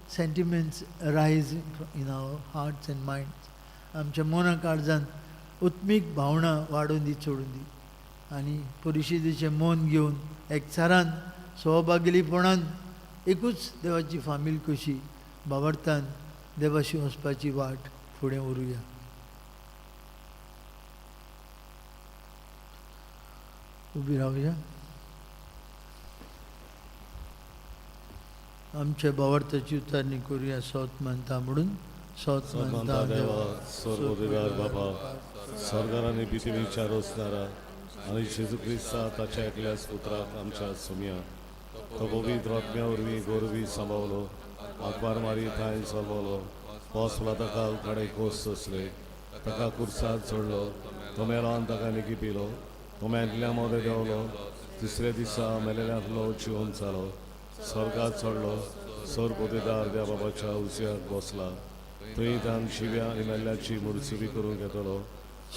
sentiments rise in our hearts and minds. आमच्या मना काळजांत उत्मीक भावनां वाडून दी, चडून दी आनी परिशदेचें मन घेवन एकचारान सहभागीपणान एकूच देवाची फामील कशी बावडतान देवाशी वचपाची वाट फुडें व्हरूया. उबी रावया. आमच्या बावडताची उतारणी करूया. सोत मानता म्हणून सोत मानता देवा स्वर्गोदेवार बाबा स्वर्गारांनी पृथ्वीच्या रोसणारा आनी जेजू क्रिस्ता ताच्या एकल्याच पुत्राक आमच्या सुमया तो पवित्र आत्म्या वरवीं गोरवी सांबावलो, आंकवार मारी थांय चलवलो, पोसला ताका उकाडे खोस सोंसले, ताका कुर्साद चडलो, तो मेलो आनी ताका निकी पिलो, तो मेल्ल्या मोदें देंवलो, तिसऱ्या दिसा मेलेल्यांतलो जिवन जालो, स्वर्गात चडलो, स्वर्गोदेदार देवा बाबाच्या उजव्याक बसला, थंय तान शिव्या आनी मेल्ल्याची मुर्सुबी करून घेतलो.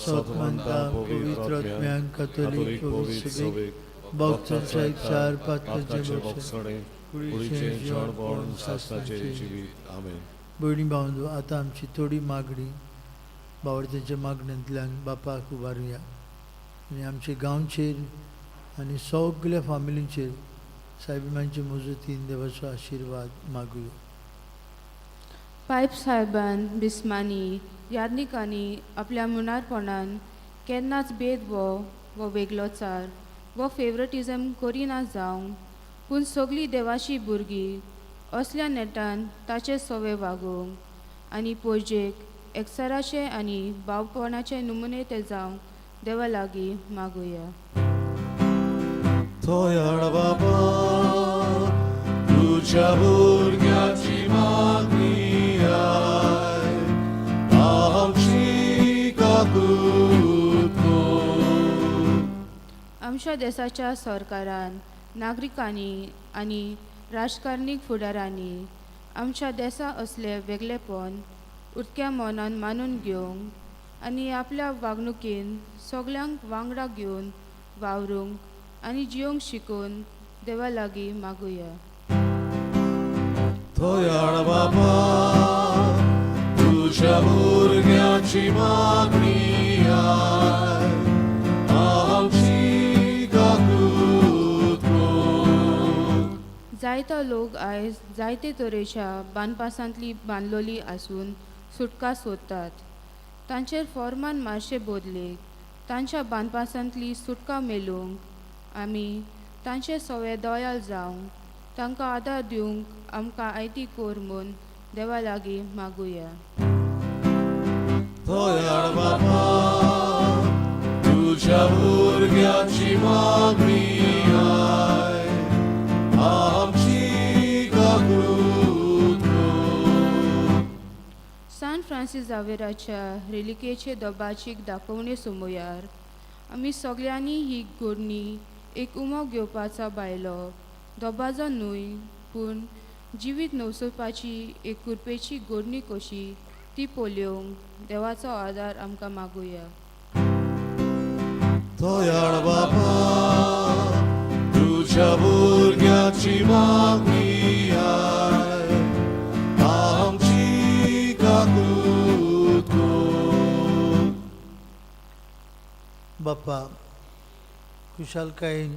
सोत मानता पवित्र आत्म्याक कातोलीक पवित्र सभेक भक्तांचो एकचार पातकाचें भोगसणें कुडीचें जेवणपण सासणाचें जिवीत. आमेन. भयणी भावंदो आतां आमची थोडी मागणी बावडतेच्या मागण्यांतल्यान बापाक उबारुया आनी आमच्या गांवचेर आनी सगल्या फामिलींचेर सायबिमांचे मजतीन देवाचो आशिर्वाद मागुया. पायप साहेबान बिस्मानी यादनिकांनी आपल्या मुनारपणान केन्नाच भेद वो वो वेगळोचार वो फेवरेटिजम करिना जावंक, पूण सगळीं देवाची भुरगीं असल्या नेटान ताचे सवे वागोवंक आनी पोरजेक एकचाराचे आनी भावपणाचे नमुने ते जावंक देवा लागीं मागुया. थोयाळ बाबा तुझ्या भुरग्याची मागणी आय आमची काकूत कर. आमच्या देशाच्या सरकारान नागरिकांनी आनी राजकारणीक फुडारांनी आमच्या देसा असले वेगळेपण उदक्या मनान मानून घेवंक आनी आपल्या वागणुकेन सगल्यांक वांगडा घेवन वावरूंक आनी जियोंक शिकून देवा लागीं मागुया. थोयाळ बाबा तुझ्या भुरग्याची मागणी आय आमची काकूत कर. जायतो लोक आयज जायते तरेच्या बांदपासांतली बांदलोली आसून सुटका सोदतात. तांचेर फॉर्मान मातशे बदलेक तांच्या बांदपासांतली सुटका मेळूंक आमी तांचे सवे दयाल जावंक तांकां आदार दिवंक आमकां आयती कोर म्हूण देवा लागीं मागुया. थोयाळ बाबा तुझ्या भुरग्याची मागणी आय आमची काकूत कर. सान फ्रांसीस जावेराच्या रेलिकेचे दबाचीक दाखोवणे समयार आमी सगळ्यांनी ही गोडणी एक उमो घेवपाचो बायलो दबाजो न्हय पूण जिवीत नवसोवपाची एक कुरपेची गोडणी कशी ती पळोवंक देवाचो आदार आमकां मागुया. दयाळ बाबा तुझ्या भुरग्याची मागणी आय आमची काकूत कर. बाप्पा, खुशालकायेन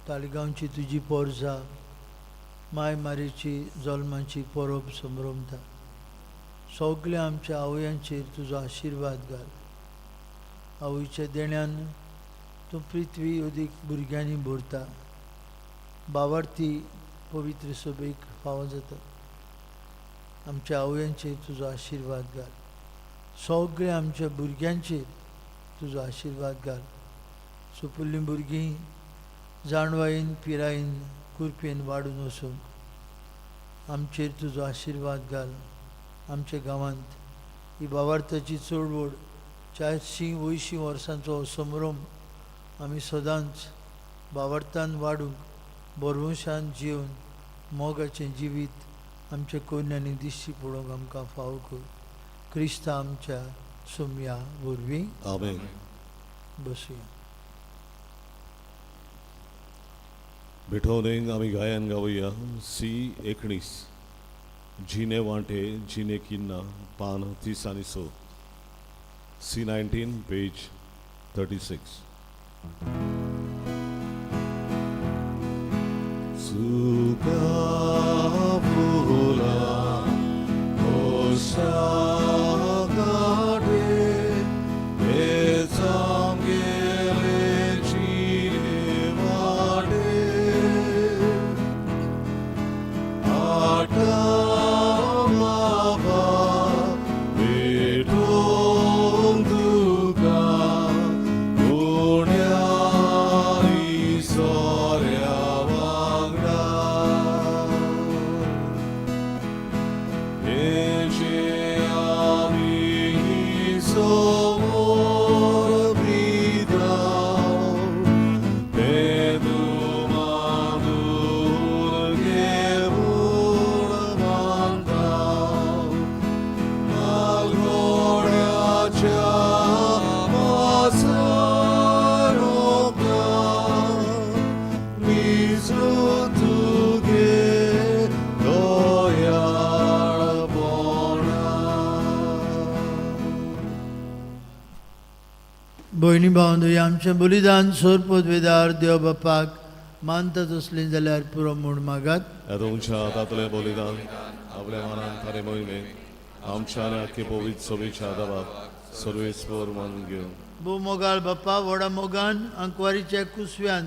ताळगांवची तुजी पोरजा माय मारीची जल्माची परब संभ्रमता. सगल्या आमच्या आवयांचेर तुजो आशिर्वाद घाल. आवयच्या देण्यान तूं पृथ्वी अदीक भुरग्यांनी भरता. बावार्थी पवित्र सभेक फावो जाता. आमच्या आवयांचेर तुजो आशिर्वाद घाल. सगळ्या आमच्या भुरग्यांचेर तुजो आशिर्वाद घाल. सुपुल्लीं भुरगीं जाणवायेन पिरायेन कुरपेन वाडून वचूंक आमचेर तुजो आशिर्वाद घाल. आमच्या गांवांत ही बावार्थाची चळवळ 480 वर्सांचो संभ्रम आमी सदांच बावार्थान वाडूंक बरवंशान जिवन मोगाचें जिवीत आमच्या कोन्यांनी दिश्टी पडोवंक आमकां फावो कर. क्रिस्ता आमच्या सुमया वरवीं. आमेन. बसुया. भेटवणेक आमी गायन गावया सी 19 जिने वांटे जिने किन्ना पान 30 आनी 6 सी 19 पेज 36. सुका फुला कोसा काटे हे सामगेले जिने वाटे आटा बाबा भेटोंक तुका पुण्यानी सोऱ्या वांगडा हेजे आमी समोर पिताव ते माधुर घेऊन मानताव मालगोड्याच्या मासरोका विसरू तुगे दयाळपणा. भयणी भावंदो, आमचें बलिदान सोरपोत वेदार देव बापाक मानता तसलें जाल्यार पुरो म्हूण मागात. ह्या तुमच्या हातांतलें बलिदान आपल्या मनान तारे मोहिमे आमच्या आनी आख्खे पवित्र सभेच्या आदाबाक सर्वेस्पर मानून घेवन. भोव मोगाळ बाप्पा, व्हडा मोगान आंकवारीच्या कुसव्यान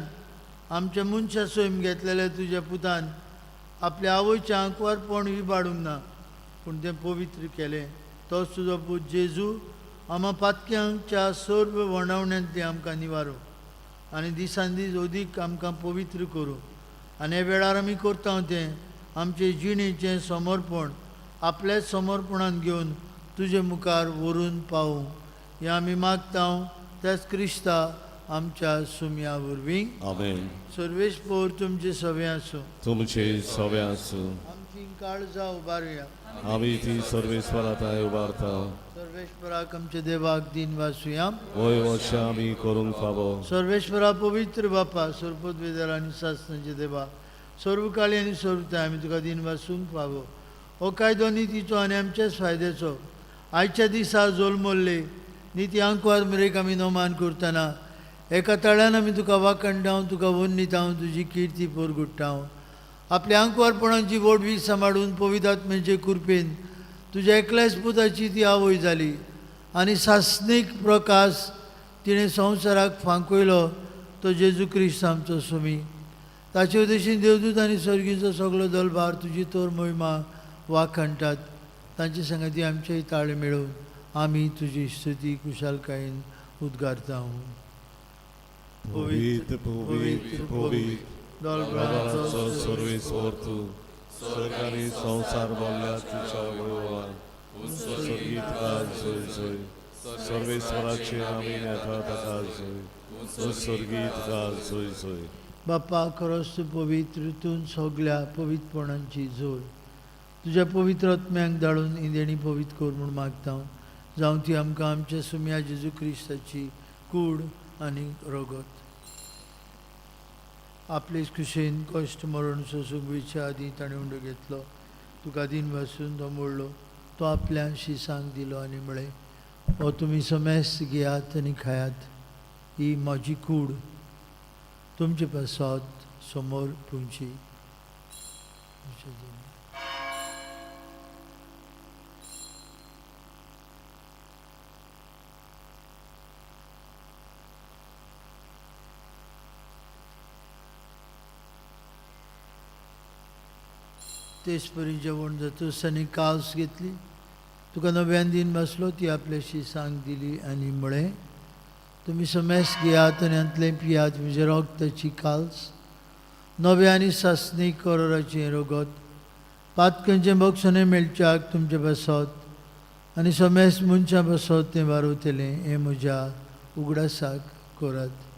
आमच्या मनशा सैम घेतलेल्या तुज्या पुतान आपल्या आवयचें आंकवारपण इबाडूंक ना, पूण तें पवित्र केलें. तोच तुजो पूत जेजू आमा पातक्यांच्या सर्व वणावण्यांतली आमकां निवारो आनी दिसान दीस अदीक आमकां पवित्र करूं. आनी ह्या वेळार आमी करता तें आमचे जिणेचें समर्पण आपल्याच समर्पणान घेवन तुजे मुखार व्हरून पावूं हें आमी मागता त्याच क्रिस्ता आमच्या सुमया वरवीं. आमेन. सर्वेस्पर तुमचे सवे आसूं. तुमचे सवे आसूं. आमची काळजां उबारुया. आमी ती सर्वेस्परा थंय उबारता. सर्वेस्पराक आमच्या देवाक दिन वासुया. वय वर्षां आमी करूंक फावो. सर्वेश्वरा पवित्र बापा, सरपत वेदार आनी सासनाचे देवा, सर्वकाळी आनी सर्वताय आमी तुका दिन वासूंक फावो हो कायदो नितीचो आनी आमच्याच फायद्याचो. आयच्या दिसा जोलमल्ले निती आंकवार मेरेक आमी नोमान करतना एका तळ्यान आमी तुका वाखणटाव, तुका वन्निताव, तुजी किर्ती पोरगुट्टाव. आपल्या आंकवारपणाची व्हडवीक सांबाळून पवित्र आत्म्याचे कृपेन तुज्या एकल्याच पुताची ती आवय जाली आनी सासणीक प्रकाश तिणें संवसाराक फांकयलो तो जेजू क्रिस्त आमचो सुमी. ताचे उद्देशीन देवदूत आनी सर्गीचो सगलो दलभार तुजी तोर मोहिमा वाखणटात. तांचे संगती आमचेय ताळे मेळोवन आमी तुजी स्तुती कुशालकायेन उद्गारता. पवित्र पवित्र पवित्र दलभाराचो दरबाराचो सर्वेस्पर तूं, स्वर्ग आनी संवसार भरल्या तुज्या वैभवान. स्वर्गीत तुका जय जय, सर्वेस्पराचे आमी येता ताका जय, स्वर्गीत तुका जय जय. बाप्पा, खरोच तूं पवित्र, तूं सगल्या पवित्रपणांची जोड. तुज्या पवित्र आत्म्यांक धाडून ही देणी पवित्र कर म्हूण मागता, जावं ती आमकां आमच्या सुम्या जेजू क्रिस्ताची कूड आनी रगत। आपले खुशेन कश्ट मरण सोसूंक वयच्या आदीं ताणें उंडो घेतलो, तुका दीन भासून तो मोडलो, तो आपल्या शिसांक दिलो आनी म्हळें, हो तुमी समेस्त घेयात आनी खायात, ही म्हजी कूड तुमचे पासत समोर तुमची। तेच परी जेवण जातूच आनी कास घेतली, तुका नव्यान दीन बसलो, ती आपल्याशी सांग दिली आनी म्हळें, तुमी समेस्त घेयात आनी हांतलें पियात, म्हजें रगताची काल्स नव्या आनी सासणी करोराचें रगत पातकांचें बक्षणें मेळच्याक तुमचे बसत आनी समेस्त मनशां बसत तें वारवतलें, हें म्हज्या उगडासाक करात।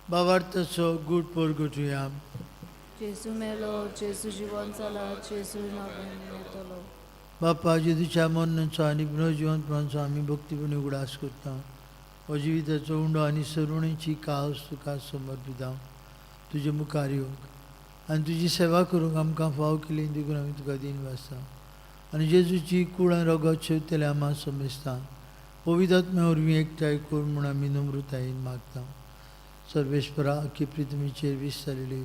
बाबार्थाचो गूट पोरगुटुया। जेजू मेलो, जेजू जिवन जाला, जेजू नव्यान येतलो। बापा जेजूच्या मरणाचो आनी पुनर्जिवनपणाचो आमी भक्तीपणी उगडास करता। हो जिविताचो उंडो आनी सरुणेची कास तुका समर्पिता। तुजे मुखार येवंक आनी तुजी सेवा करूंक आमकां फाव केली देखून आमी तुका दीन वाचता आनी जेजूची कूड आनी रगत शेवतले आमा समजता। पवित्र आत्म्या वरवीं एकठांय कर म्हूण आमी नम्रतायेन मागता। सर्वेश्वरा आख्खी पृथ्वीचेर विस्तारिल्ली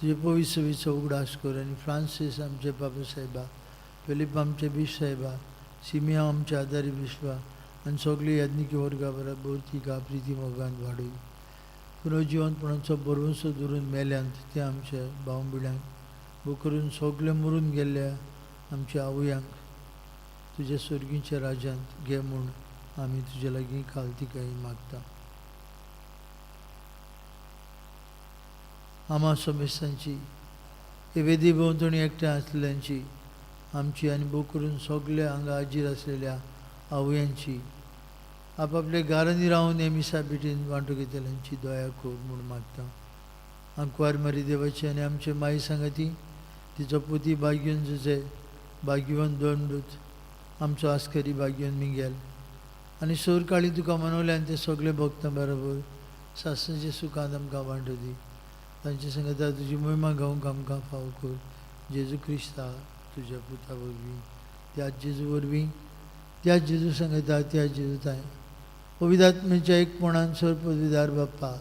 तुजे पवित्र सभेचो उगडास कर आनी फ्रांसीस आमचे बाबा साहेबा, फिलीप आमचे बीश साहेबा, सिमिया आमचे आदारी बिश्वा आनी सगळी याज्ञिकी वर्गा बरोबर तिका प्रिती मोगान वाडय। पुनर्जिवनपणाचो भरवंसो धरून मेल्यांत ते आमच्या भाव भयण्यांक बोकरून सगळे मरून गेल्ल्या आमच्या आवयांक तुज्या सर्गीच्या राज्यांत घे म्हूण आमी तुजे लागीं खालतिकाय मागता। आमा समेस्तांची हे वेदी भोंवतणी एकठांय आसलेल्यांची आमची आनी भोव करून सगल्या हांगा हाजीर आसलेल्या आवयांची आपापल्या घरांनी रावन हे मिसा भेटीन वांटो घेतल्यांची दया कर म्हूण मागता। आंकवार मारी देवाची आनी आमचे माई सांगाती तिचो पुती भाग्यवन जुजे, भाग्यवन दोंडूत, आमचो आस्करी भाग्यवन मिंगेल आनी सोर काळी तुका मनवल्यान ते सगळे भक्तां बरोबर सासणाच्या सुखांत आमकां वांटो दी। तांचे सांगता तुजी मोहिमा गावंक आमकां फाव कर। जेजू क्रिस्ता तुज्या पुता वरवीं, त्याच जेजू वरवीं, त्याच जेजू सांगता, त्याच जेजू ताय पवित्र आत्म्याच्या एकपणान सर्वपदवीदार बाप्पा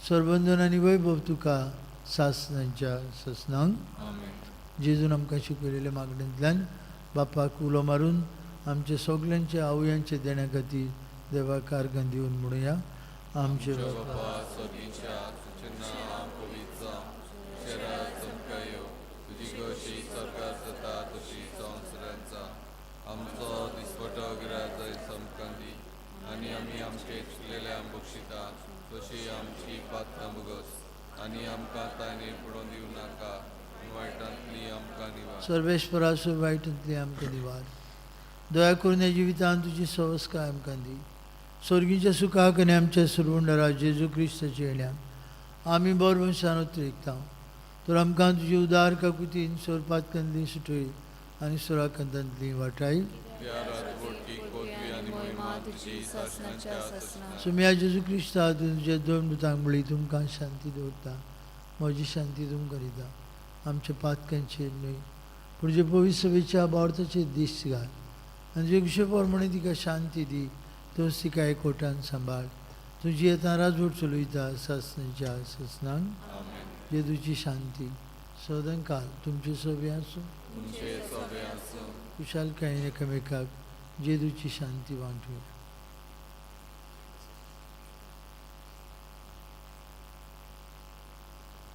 सर्वंदन आनी वैभव तुका सासणांच्या ससनांक। जेजून आमकां शिकयलेल्या मागणेंतल्यान बापाक उलो मारून आमच्या सगल्यांच्या आवयांच्या देण्या खातीर देवाक आर्गां दिवन म्हणुया। आमचे बापा सर्वेश्वरा वायटांतली आमकां निवार, दया करून ह्या जिवितांत तुजी सवस्काय आमकां दी। स्वर्गीच्या सुखाक आनी आमच्या सुरवंडरा जेजू क्रिस्ताच्या येण्यान आमी बरवंशान उतरेकता। तर आमकां तुजी उदार काकुतीन सोरपातकांतली सुटय आनी सोराकांतांतली वाटाय। सुम्या जेजू क्रिस्ता तुज्या दोन दुतांक म्हळी तुमकां शांती दवरता, म्हजी शांती तुमकां दिता। आमच्या पातकांचेर न्हय पूण जे पवित्र सभेच्या बावर्थाचेर दीस घाल आनी जे कुशे प्रमाणे तिका शांती दी, तोच तिका एकवटान सांबाळ। तुजी येता राजवट चलयता सासणाच्या ससनांक। जेजूची शांती सदांकाल तुमचे सभे आसूं। कुशालकायेन एकामेकाक जेजूची शांती वांटूया।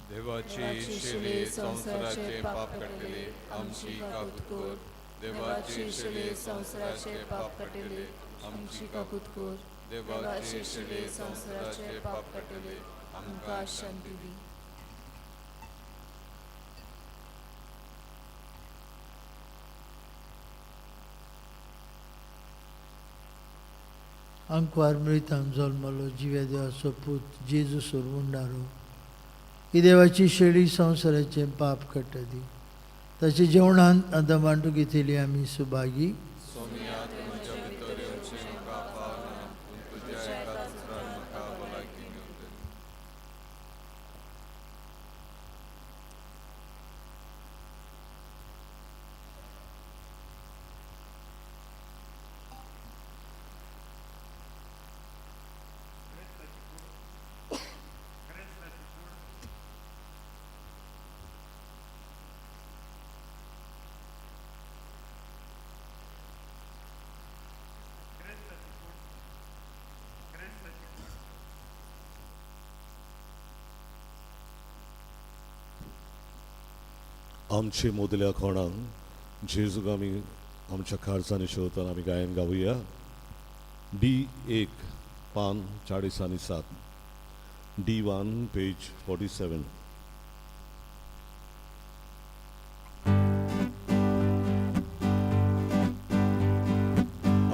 देवाची शिले संवसाराचे पाप काडटले आमची काकूत कर। देवाची शिले संवसाराचे पाप काडटले आमची काकूत कर। देवाची शिले संवसाराचे पाप काडटले आमकां शांती दी। आंकवार मृतान जल्मलो जिव्या देवाचो पूत जेजू सोरमुंडारो ही देवाची शेळी संवसाराचें पाप काडटा ती ताच्या जेवणांत आतां वांटू घेतली आमी सुभागी. आमचे मोदल्या कोणाक जेजूक आमी आमच्या काळजांनी शेवताना आमी गायन गावया. डी 1 पान 47, D1 page 47.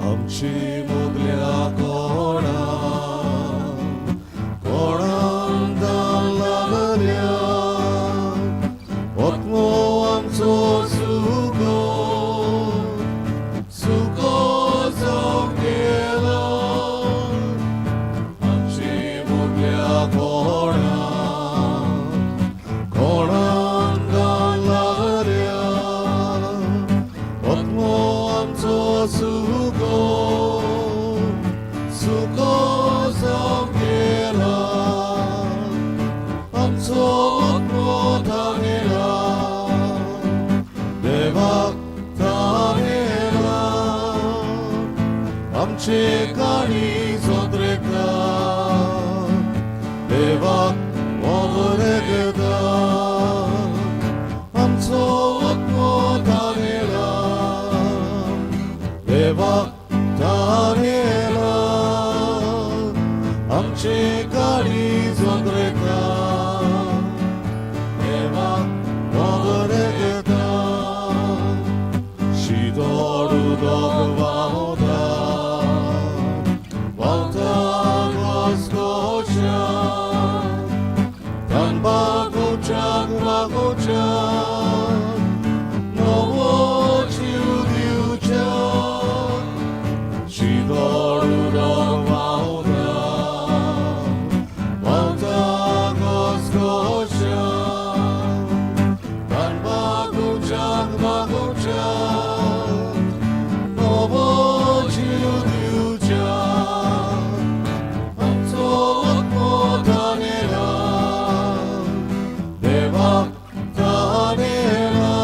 आमचे मोदल्या कोणाक कोणाक लागल्या आत्मो आमचो सुको सुको जावंक गेलो. आमचे मोदल्या कोणाक कोणाक लागल्या आत्मो आमचो सुको सुको जावंक गेला. आमचो आत्मो तानेला देवाक तानेला आमचे काणी सोदरेता देवाक वगरेता. आमचो आत्मो तानेला देवाक तानेला आमचे काणी सोदरेता देवाक वगरेता. शितोड उदक व्हांवता व्हांवता घसघश्यात तंबाखूच्याक वागोवच्याक नवो जीव दिवच्याक. शितोड उदक व्हांवता व्हांवता घसघश्यात तंबाखूच्याक वागोवच्याक नवो जीव दिवच्याक. आमचो आत्मो तानेला देवाक तानेला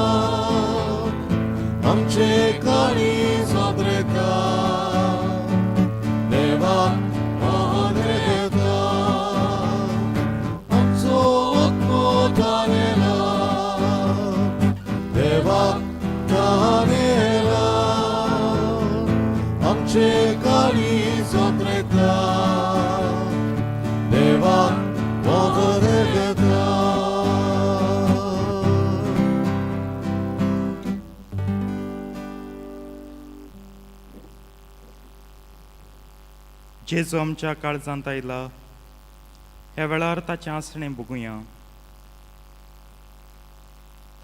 आमचे काणी सोदरेता देवाक वगरेता. आमचो आत्मो तानेला देवाक तानेला आमचे काणी सोदरेता देवाक वगरेता. जेजू आमच्या काळजांत आयला ह्या वेळार ताचें आसणें बघुया.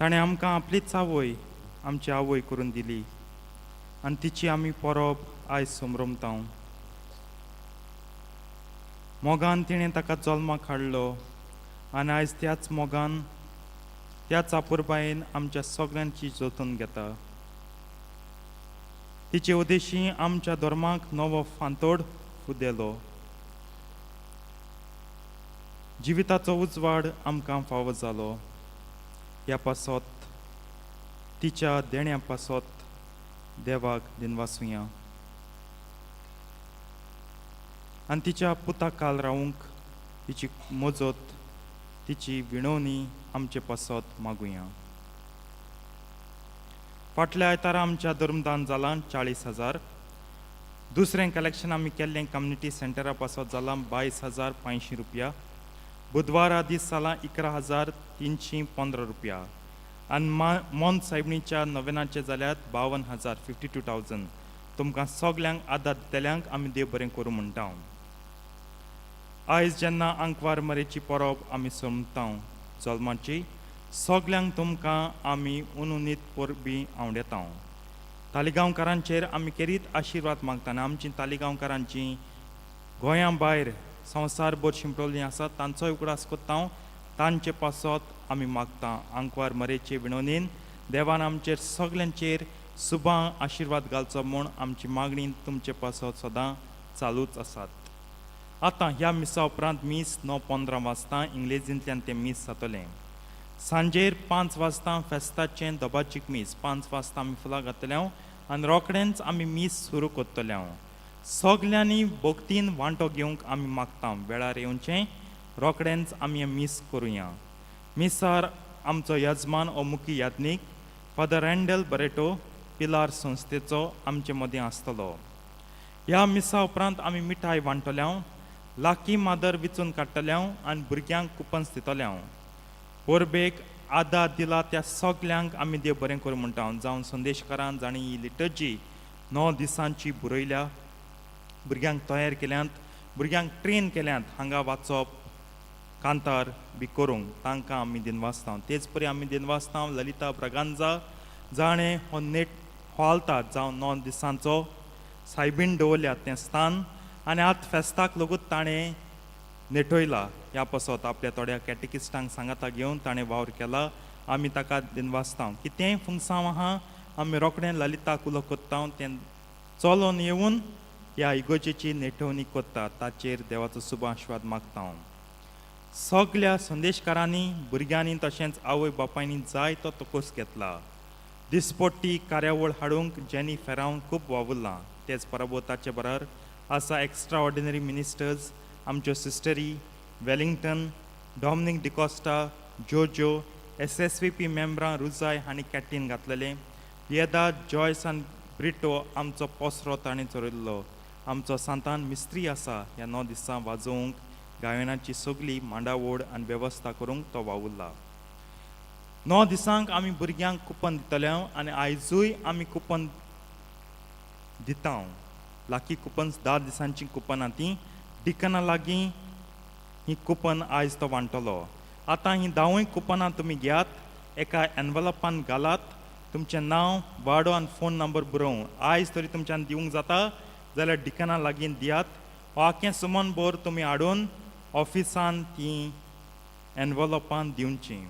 ताणें आमकां आपलीच आवय आमची आवय करून दिली आनी तिची आमी परब आयज समरमता. मोगान तिणें ताका जल्माक हाडलो आनी आयज त्याच मोगान त्याच आपुरबायेन आमच्या सगळ्यांची जतन घेता. तिचे उद्देशी आमच्या धर्माक नवो फांतोड उदेलो. जिविताचो उजवाड आमकां फावो जालो. ह्या पासत तिच्या देण्या पासत देवाक दिनवासुया आनी तिच्या पुता काल रावूंक तिची मजत तिची विणवणी आमचे पासत मागुया. फाटल्या आयतारा आमच्या धर्मदान जालां 40,000. दुसरें कलेक्शन आमी केल्लें कम्युनिटी सेंटरा पासत जालां 22,500 रुपया. बुधवारा दीस जालां 11,315 रुपया आनी मा मोन सायबणीच्या नवेनाचे जाल्यात 52,000 52,000. तुमकां सगल्यांक आदार दितल्यांक आमी देव बरें करूं म्हणटा. आयज जेन्ना आंकवार मरेची परब आमी सोमता जल्माची, सगल्यांक तुमकां आमी उनुनीत परबीं आवडेता. तालिगांवकारांचेर आमी केरीत आशिर्वाद मागता आनी आमची तालिगांवकारांची गोंया भायर संवसारभर शिंपडवल्लीं आसात तांचोय उगडास कोत्ता, तांचे पासत आमी मागता. आंकवार मरेचे विणवणीन देवान आमचेर सगल्यांचेर सुबां आशिर्वाद घालचो म्हूण आमची मागणी तुमचे पासत सदां चालूच आसात. आतां ह्या मिसा उपरांत मीस 9:15 वाजता इंग्लेजींतल्यान तें मीस जातलें. सांजेर 5 वाजता फेस्ताचें दबाजीक मीस. 5 वाजता आमी फुलां घातले आनी रोखडेंच आमी मीस सुरू करतले. सगल्यांनी भक्तीन वांटो घेवंक आमी मागता. वेळार येवचें, रोखडेंच आमी हें मीस करुया. मिसार आमचो यजमान ओ मुखी याज्ञीक फादर रँडल बरेटो पिलार संस्थेचो आमचे मदीं आसतलो. ह्या मिसा उपरांत आमी मिठाय वांटले, लाकी मादर विचून काडटले आनी भुरग्यांक कुपन्स दितले. परबेक आदार दिला त्या सगल्यांक आमी देव बरें करूं म्हणटा. जावन संदेशकारान जाणी ही लिटर्जी 9 दिसांची बरयल्या, भुरग्यांक तयार केल्यांत, भुरग्यांक ट्रेन केल्यांत हांगा वाचप कांतार बी करूंक, तांकां आमी दिनवासता. तेच परी आमी दिनवासता ललिता ब्रगांजा जाणें हो नेट हो आल्तार जावं 9 दिसांचो सायबीण दवरल्या तें स्थान आनी आतां फेस्ताक लागून ताणें नेटयला. ह्या पासत आपल्या थोड्या कॅटेकिस्टांक सांगाता घेवन ताणें वावर केला, आमी ताका दिनवासता. कितेंय फुंगसांव आहा आमी रोखडें ललिताक उलो कोत्ता, तें चलोन येवन ह्या इगोजेची नेटवणी कोत्ता. ताचेर देवाचो शुभ आशिर्वाद मागता हांव. सगल्या संदेशकारांनी भुरग्यांनी तशेंच आवय बापायनी जाय तो तकोस घेतला. दिसपट्टी कार्यावळ हाडूंक जेनी फेरावन खूब वावुरलां. तेच बरोबर ताचे बराबर आसा एक्स्ट्रा ऑर्डिनरी मिनिस्टर्स आमच्यो सिस्टरी Wellington, Dominic D'Costa, Jojo, SSVP मेंबरां रुजाय हांणी कॅटीन घातलेलें. पियेदा जॉयस आनी ब्रिटो आमचो पोसरो ताणें चरयल्लो. आमचो सांतान मिस्त्री आसा ह्या 9 दिसां वाजोवंक गायनाची सगली मांडावळ आनी वेवस्था करूंक तो वावुरला. 9 दिसांक आमी भुरग्यांक कुपन दितले आनी आयजूय आमी कुपन दिता. लाकी कुपन्स 10 दिसांची कुपनां तीं डिकना लागीं ही कुपन आयज तो वांटलो. आतां हीं 10 कुपनां तुमी घेयात, एका एनवलपान घालात, तुमचें नांव वाडो आनी फोन नंबर बरोवं. आयज तरी तुमच्यान दिवंक जाता जाल्यार डिकना लागीं दियात. हो आख्खें सुमन भर तुमी हाडून ऑफिसान तीं एनवलपान दिवचीं.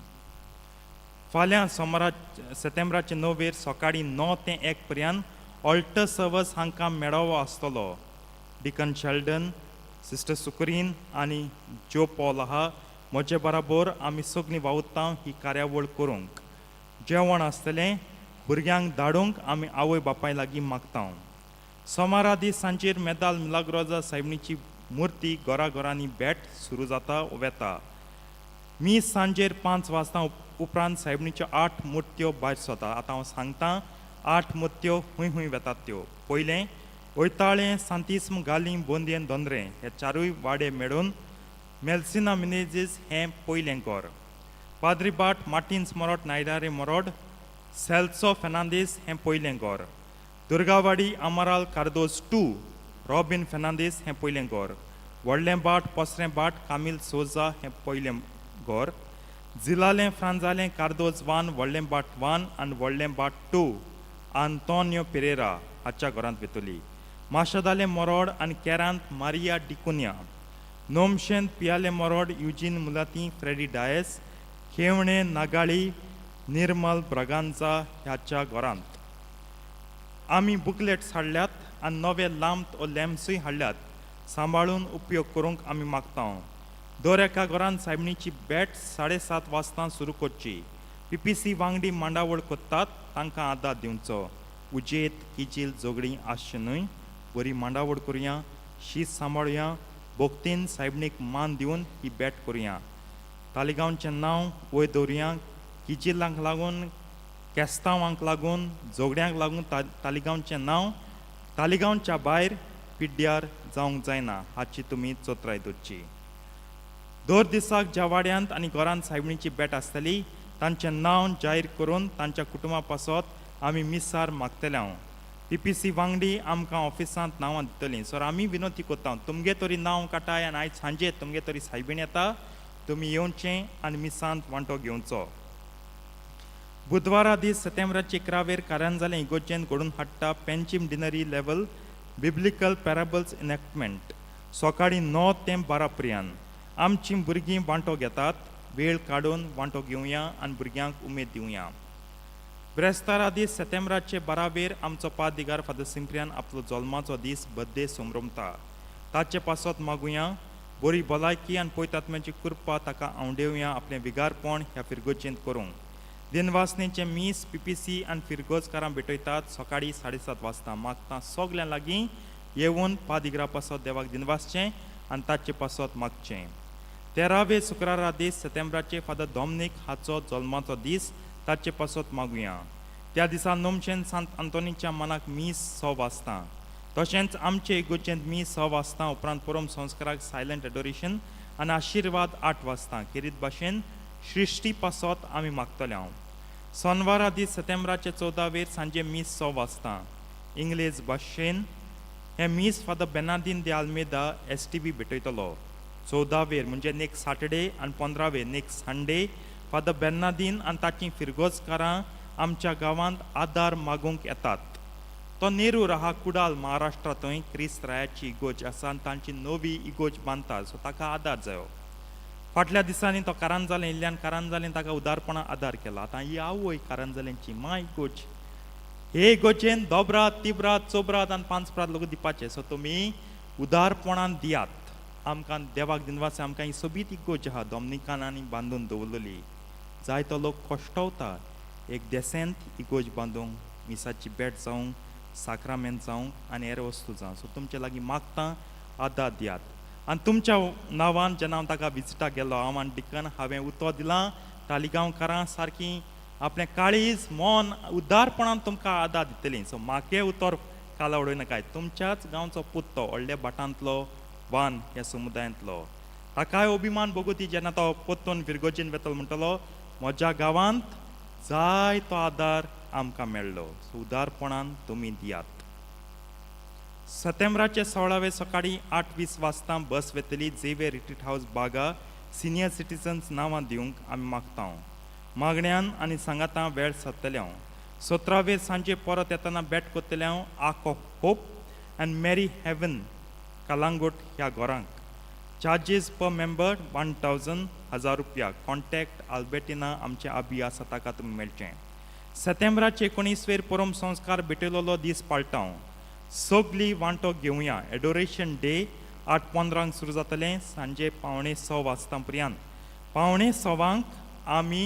फाल्यां सोमारा सप्टेंबराचे 9 सकाळीं 9 ते 1 पर्यंत ऑल्टर सर्वस हांकां मेळावो आसतलो. डिकन शेल्डन, सिस्टर सुकरीन आनी ज्यो पॉल आहा म्हजे बराबर आमी सगळीं वावुरता ही कार्यावळ करूंक. जेवण आसतलें, भुरग्यांक धाडूंक आमी आवय बापाय लागीं मागता. सोमारा दीस सांजेर मेदाल मिलाग्रोजा सायबणीची मुर्ती घरा घरांनी भेट सुरू जाता वेता. मी सांजेर 5 वाजता उपरांत सायबणीच्यो 8 मुर्त्यो भायर सरता. आतां हांव सांगता 8 मुर्त्यो हुंय हुंय वेतात त्यो. पयलें वयताळें, सांतिस्म, गाली, बोंदयेन, दोंदरें हे 4 वाडे मेळून मेल्सिना मिनेजीस हें पयलें घर. पाद्रीबाट, मार्टिन्स मोरोड, नायडारे मोरोड, सेल्सो फेर्नांदीस हें पयलें घर. दुर्गावाडी, अमराल कार्दोज 2, रॉबीन फेर्नांदीस हें पयलें घर. व्हडलें बाट, पोसरें बाट, कामील सोजा हें पयलें घर. जिलालें फ्रांजालें कार्दोज 1, व्हडलें बाट 1 आनी व्हडलें बाट 2 आंतोनियो पेरेरा हाच्या घरांत वेतली. माशेदालें मोरोड आनी केरांत मारिया डिकुन्या. नोमशेन पियाले मोरोड, युजीन मुलाती, फ्रेडी डायस, खेवणे नागाळी, निर्मल ब्रागांजा ह्याच्या घरांत. आमी बुकलेट्स हाडल्यात आनी नवे लांब ओ लॅम्प्सूय हाडल्यात, सांबाळून उपयोग करूंक आमी मागता. दर एका घरान सायबणीची भेट 7:30 वाजता सुरू करची. PPC वांगडी मांडावळ कोत्तात तांकां आदार दिवचो. उजेत किजील झगडीं आसचें न्हय. बरी मांडावळ करुया, शीत सांबाळुया, भक्तीन सायबणीक मान दिवन ही भेट करुया. तालिगांवचें नांव वयर दवरुया. किजिलांक लागून, केस्तांवांक लागून, झगड्यांक लागून तालिगांवचें नांव तालिगांवच्या भायर पिड्ड्यार जावंक जायना हाची तुमी चत्राय दवरची. दर दिसाक ज्या वाड्यांत आनी घरांत सायबणीची भेट आसतली तांचें नांव जाहीर करून तांच्या कुटुंबा पासत आमी मिसार मागतले. हांव पी पी सी वांगडी आमकां ऑफिसांत नांवां दितलीं. सो आमी विनंती करता, तुमगे तरी नांव काटाय आनी आयज सांजे तुमगे तरी सायबीण येता, तुमी येवचें आनी मिसांत वांटो घेवचो. बुधवारा दीस सप्टेंबराचे 11वेर कारंजालें इगोर्जेन घडोवन हाडटा Panjim deanery level biblical parables enactment, सकाळीं 9 ते 12 पर्यंत. आमचीं भुरगीं वांटो घेतात. वेळ काडून वांटो घेवया आनी भुरग्यांक उमेद दिवया. ब्रेस्तारा दीस सप्टेंबराचे 12वेर आमचो पादिगार फादर सिंप्रियान आपलो जल्माचो दीस बड्डे समरमता. ताचे पासत मागुया, बरी भलायकी आनी पवित्र आत्म्याची कृपा ताका आंवडेवया आपलें विगारपण ह्या फिरगोजेंत करूंक. दिनवासनेचें मीस पी पी सी आनी फिरगोजकारां भेटयतात सकाळीं 7:30 वाजता. मागता सगल्यां लागीं येवन पादिग्रा पासत देवाक दिनवासचें आनी ताचे पासत मागचें. 13वे शुक्रारा दीस सप्टेंबराचे फादर डॉमनीक हाचो जल्माचो दीस, ताचे पासत मागुया. त्या दिसा नोमशेन सांत अंतोनीच्या मनाक मीस 6 वाजता. तशेंच आमचे इगोर्जेंत मीस 6 वाजता, उपरांत परम संस्काराक सायलंट एडोरेशन आनी आशिर्वाद 8 वाजता. खेरीत भाशेन सृश्टी पासत आमी मागतले हांव. सोनवारा दीस सप्टेंबराचे 14वेर सांजे मीस 6 वाजता इंग्लेज भाशेन. हें मीस फादर बेनादीन दे आल्मेदा एस टी बी भेटयतलो. 14वेर म्हणजे नेक्स्ट सॅटर्डे आनी 15वेर नेक्स्ट संडे फादर बेर्नादीन आनी ताचीं फिरगोजकारां आमच्या गांवांत आदार मागूंक येतात. तो नेरूर आहा, कुडाल महाराष्ट्रा, थंय क्रिस्त रायाची इगोर्ज आसा आनी तांची नवी इगोर्ज बांदता. सो ताका आदार जायो. फाटल्या दिसांनी तो कारांजालें इल्ल्यान कारांजालें ताका उदारपणान आदार केला. आतां ही आवय कारांजाल्यांची माय इगोर्ज. हे इगोर्जेन दोबरात, तिबरात, चोबरात आनी पांच प्रात लोक दिवपाचे. सो तुमी उदारपणान दियात. आमकां देवाक दिनवास, आमकां ही सोबीत इगोर्ज आहा डॉमनिकानांनी बांदून दवरलेली. जायतो लोक कश्टवता एक देसेंत इगोर्ज बांदूंक, मिसाची भेट जावंक, साक्रामेंत जावंक आनी हेर वस्तू जावं. सो तुमचे लागीं मागता, आदार दियात. आनी तुमच्या नांवान जेन्ना हांव ताका विजिटाक गेलो, हांव आनी डिकन, हांवें उतर दिलां, तालिगांवकारां सारकी आपलें काळीज मन उदारपणान तुमकां आदार दितलीं. सो म्हाके उतर काला उडय नाकाय. तुमच्याच गांवचो पूत तो, व्हडल्या भाटांतलो वान ह्या समुदायांतलो. ताकाय अभिमान भोगोती जेन्ना तो परतून फिरगोजेन वेतलो, म्हणटलो म्हज्या गांवांत जाय तो आदार आमकां मेळ्ळो. सो उदारपणान तुमी दियात. सप्टेंबराचे 16वे सकाळीं 8:20 वाजता बस वेतली Xavier retreat house, Baga. Senior citizens नांवां दिवंक आमी मागता. मागण्यान आनी सांगातां वेळ सादतले हांव. 17वेर सांजे परत येतना भेट करतले हांव Ark of Hope and Mary Haven, Calangute ह्या घरांक. चार्जीस पर मेंबर 1000, 1000 रुपया. कॉन्टॅक्ट आल्बेटिना, आमचे आबी आसा, ताका तुमी मेळचें. सप्टेंबराचे 19वेर परम संस्कार भेटयलेलो दीस पाळटा. सगळीं वांटो घेवया. एडोरेशन डे 8:15क सुरू जातलें, सांजे 5:45 वाजता पर्यंत. 5:45क आमी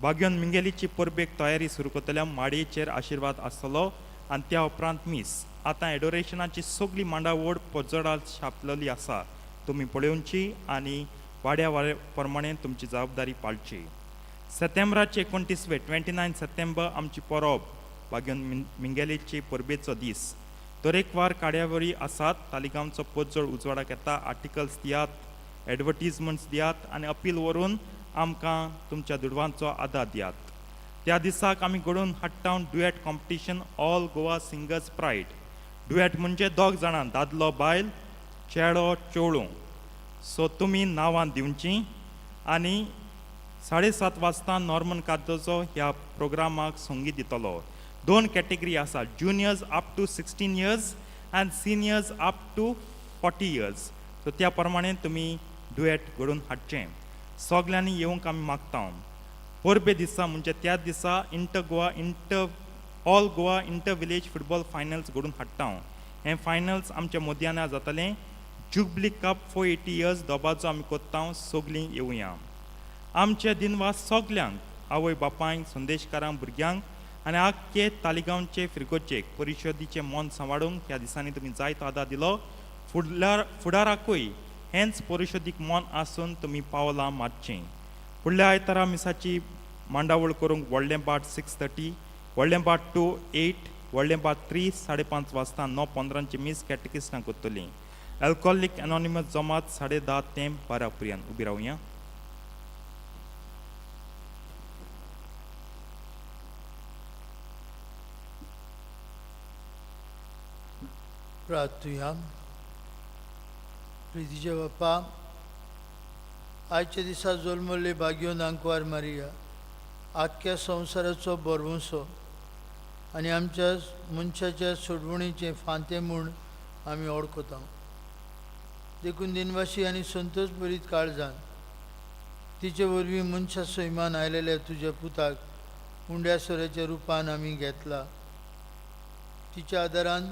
बाग्योन मिंगेलीची परबेक तयारी सुरू करतले. माडयेचेर आशिर्वाद आसतलो आनी त्या उपरांत मीस. आतां एडोरेशनाची सगळी मांडावळ पोजडार छापलेली आसा, तुमी पळोवची आनी वाड्या वाड्या प्रमाणे तुमची जबाबदारी पाळची. सप्टेंबराचे 29वे, 29 सप्टेंबर, आमची परब बाग्योन मिंगेलीची परबेचो दीस. तरेकवार कार्यावळी आसात. तालिगांवचो पोजोड उजवाडाक येता. आर्टिकल्स दियात, एडवर्टीजमेंट्स दियात आनी अपील व्हरून आमकां तुमच्या दुडवांचो आदार दियात. त्या दिसाक आमी घडोवन हाडटा duet competition, All Goa Singers Pride. Duet म्हणजे दोग जाणां, दादलो बायल, चेडो चेडूं. सो तुमी नांवां दिवचीं आनी 7:30 वाजता नॉर्मन कार्दोजो ह्या प्रोग्रामाक संगीत दितलो. दोन कॅटेगरी आसा, juniors up to 16 years and seniors up to 40 years. So त्या प्रमाणे तुमी डुएट घडोवन हाडचें. सगल्यांनी येवंक आमी मागता. परबे दिसा म्हणजे त्याच दिसा All Goa inter village football finals घडोवन हाडटा. हें फायनल्स आमच्या मोदयाना जातलें. जुबली कप 480 इयर्स दबाजो आमी कोत्ता. सगलीं येवया. आमचे दिनवास सगल्यांक, आवय बापायक, संदेशकारांक, भुरग्यांक आनी आख्खे तालिगांवचे फिरगोचेक. परिशदीचें मन सांबाळूंक ह्या दिसांनी तुमी जायतो आदार दिलो. फुडल्या फुडाराकूय हेंच परिशदीक मन आसून तुमी पावलां मारचीं. फुडल्या आयतारा मिसाची मांडावळ करूंक व्हडलें बाट 6:30, व्हडलें बाट 2 8, व्हडलें बाट 3 5:30 वाजता. 9:15ची मीस कॅटकिस्टां करतलीं. अल्कोहोलीक एनॉनिमस जमात 10:30 ते 12 पर्यंत. उबी रावया. प्रार्थुया. प्रितीचे बाप्पा, आयच्या दिसा जल्मल्ले भाग्योन आंकवार मारिया आख्ख्या संवसाराचो भरवंसो आनी आमच्या मनशाच्या सोडवणीचें फांतें म्हूण आमी वळखता. देखून दिनवाशी आनी संतोष भरीत काळजान तिचे वरवीं मनशा सैमान आयलेल्या तुज्या पुताक उंड्या सोऱ्याच्या रुपान आमी घेतला. तिच्या आदारान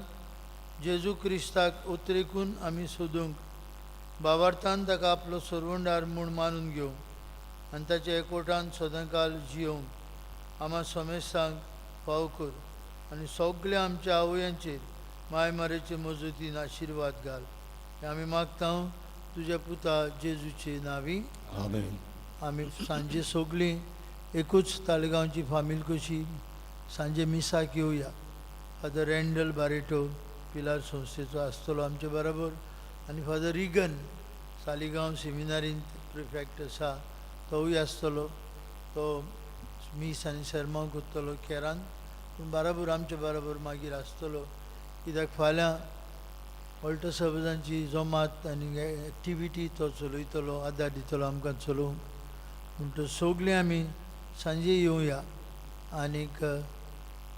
जेजू क्रिस्ताक उतरेकून आमी सोदूंक बावार्थान ताका आपलो सरवंडार म्हूण मानून घेवंक आनी ताच्या एकवटान सदांकाल जियोवंक आमा समेस्तांक फाव कर आनी सगल्या आमच्या आवयांचेर माय मारेचे मजतीन आशिर्वाद घाल. हें आमी मागता तुज्या पुता जेजूचे नांवी. आमेन. आमी सांजे सगळीं एकूच ताळगांवची फामील कशी सांजे मिसाक येवया. फादर रँडल बारेटो पिलार संस्थेचो आसतलो आमचे बरोबर आनी फादर रिगन सालिगांव सेमिनारींत प्रिफेक्ट आसा तोवूय आसतलो. तो मीस आनी सेर्मांव करतलो केरान, पूण बराबर आमचे बराबर मागीर आसतलो, कित्याक फाल्यां ऑल्टो सर्वजांची जमात आनी एक्टिविटी तो चलयतलो, आदार दितलो आमकां चलोवंक. म्हणटच सगळीं आमी सांजे येवया आनीक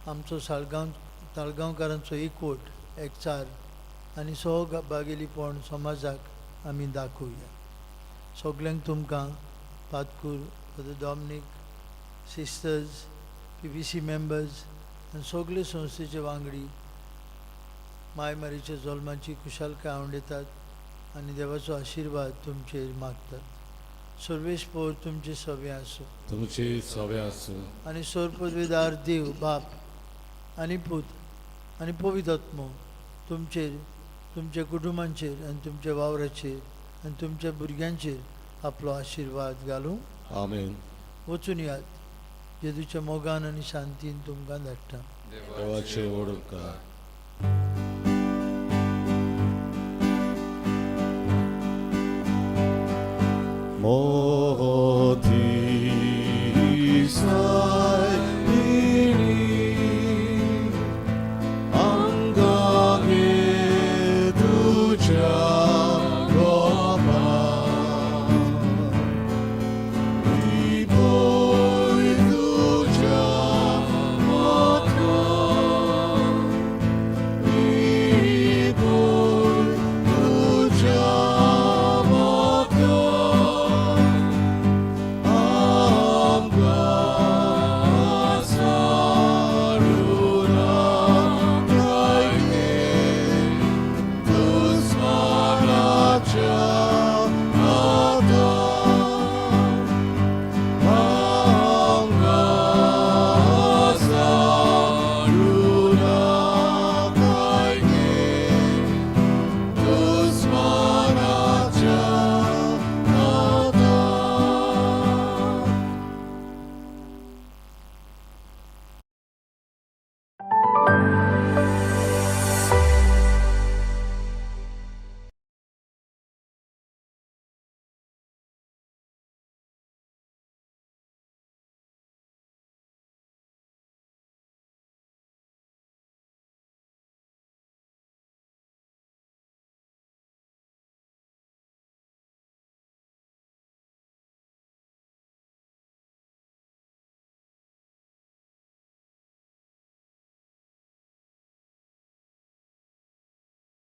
आमचो साळगांव ताळगांवकारांचो एकवट, एकचार आनी सहभागेलीपण समाजाक आमी दाखोवया. सगल्यांक तुमकां पादकूर father Dominic, sisters, PPC members आनी सगळे संस्थेचे वांगडी माय मारीच्या जल्माची खुशालकाय आवडतात आनी देवाचो आशिर्वाद तुमचेर मागतात. सर्वेश पोर तुमचे सवे आसूं. तुमचे सवे आसूं. आनी सोरपदवेदार देव बाप आनी पूत आनी पवित्र आत्मो तुमचेर, तुमच्या कुटुंबांचेर आनी तुमच्या वावराचेर आनी तुमच्या भुरग्यांचेर आपलो आशिर्वाद घालूं. आमेन. वचून यात. जेजूच्या मोगान आनी शांतीन तुमकां धाडटा. देवाचे व्हड उपकार. मोती सा.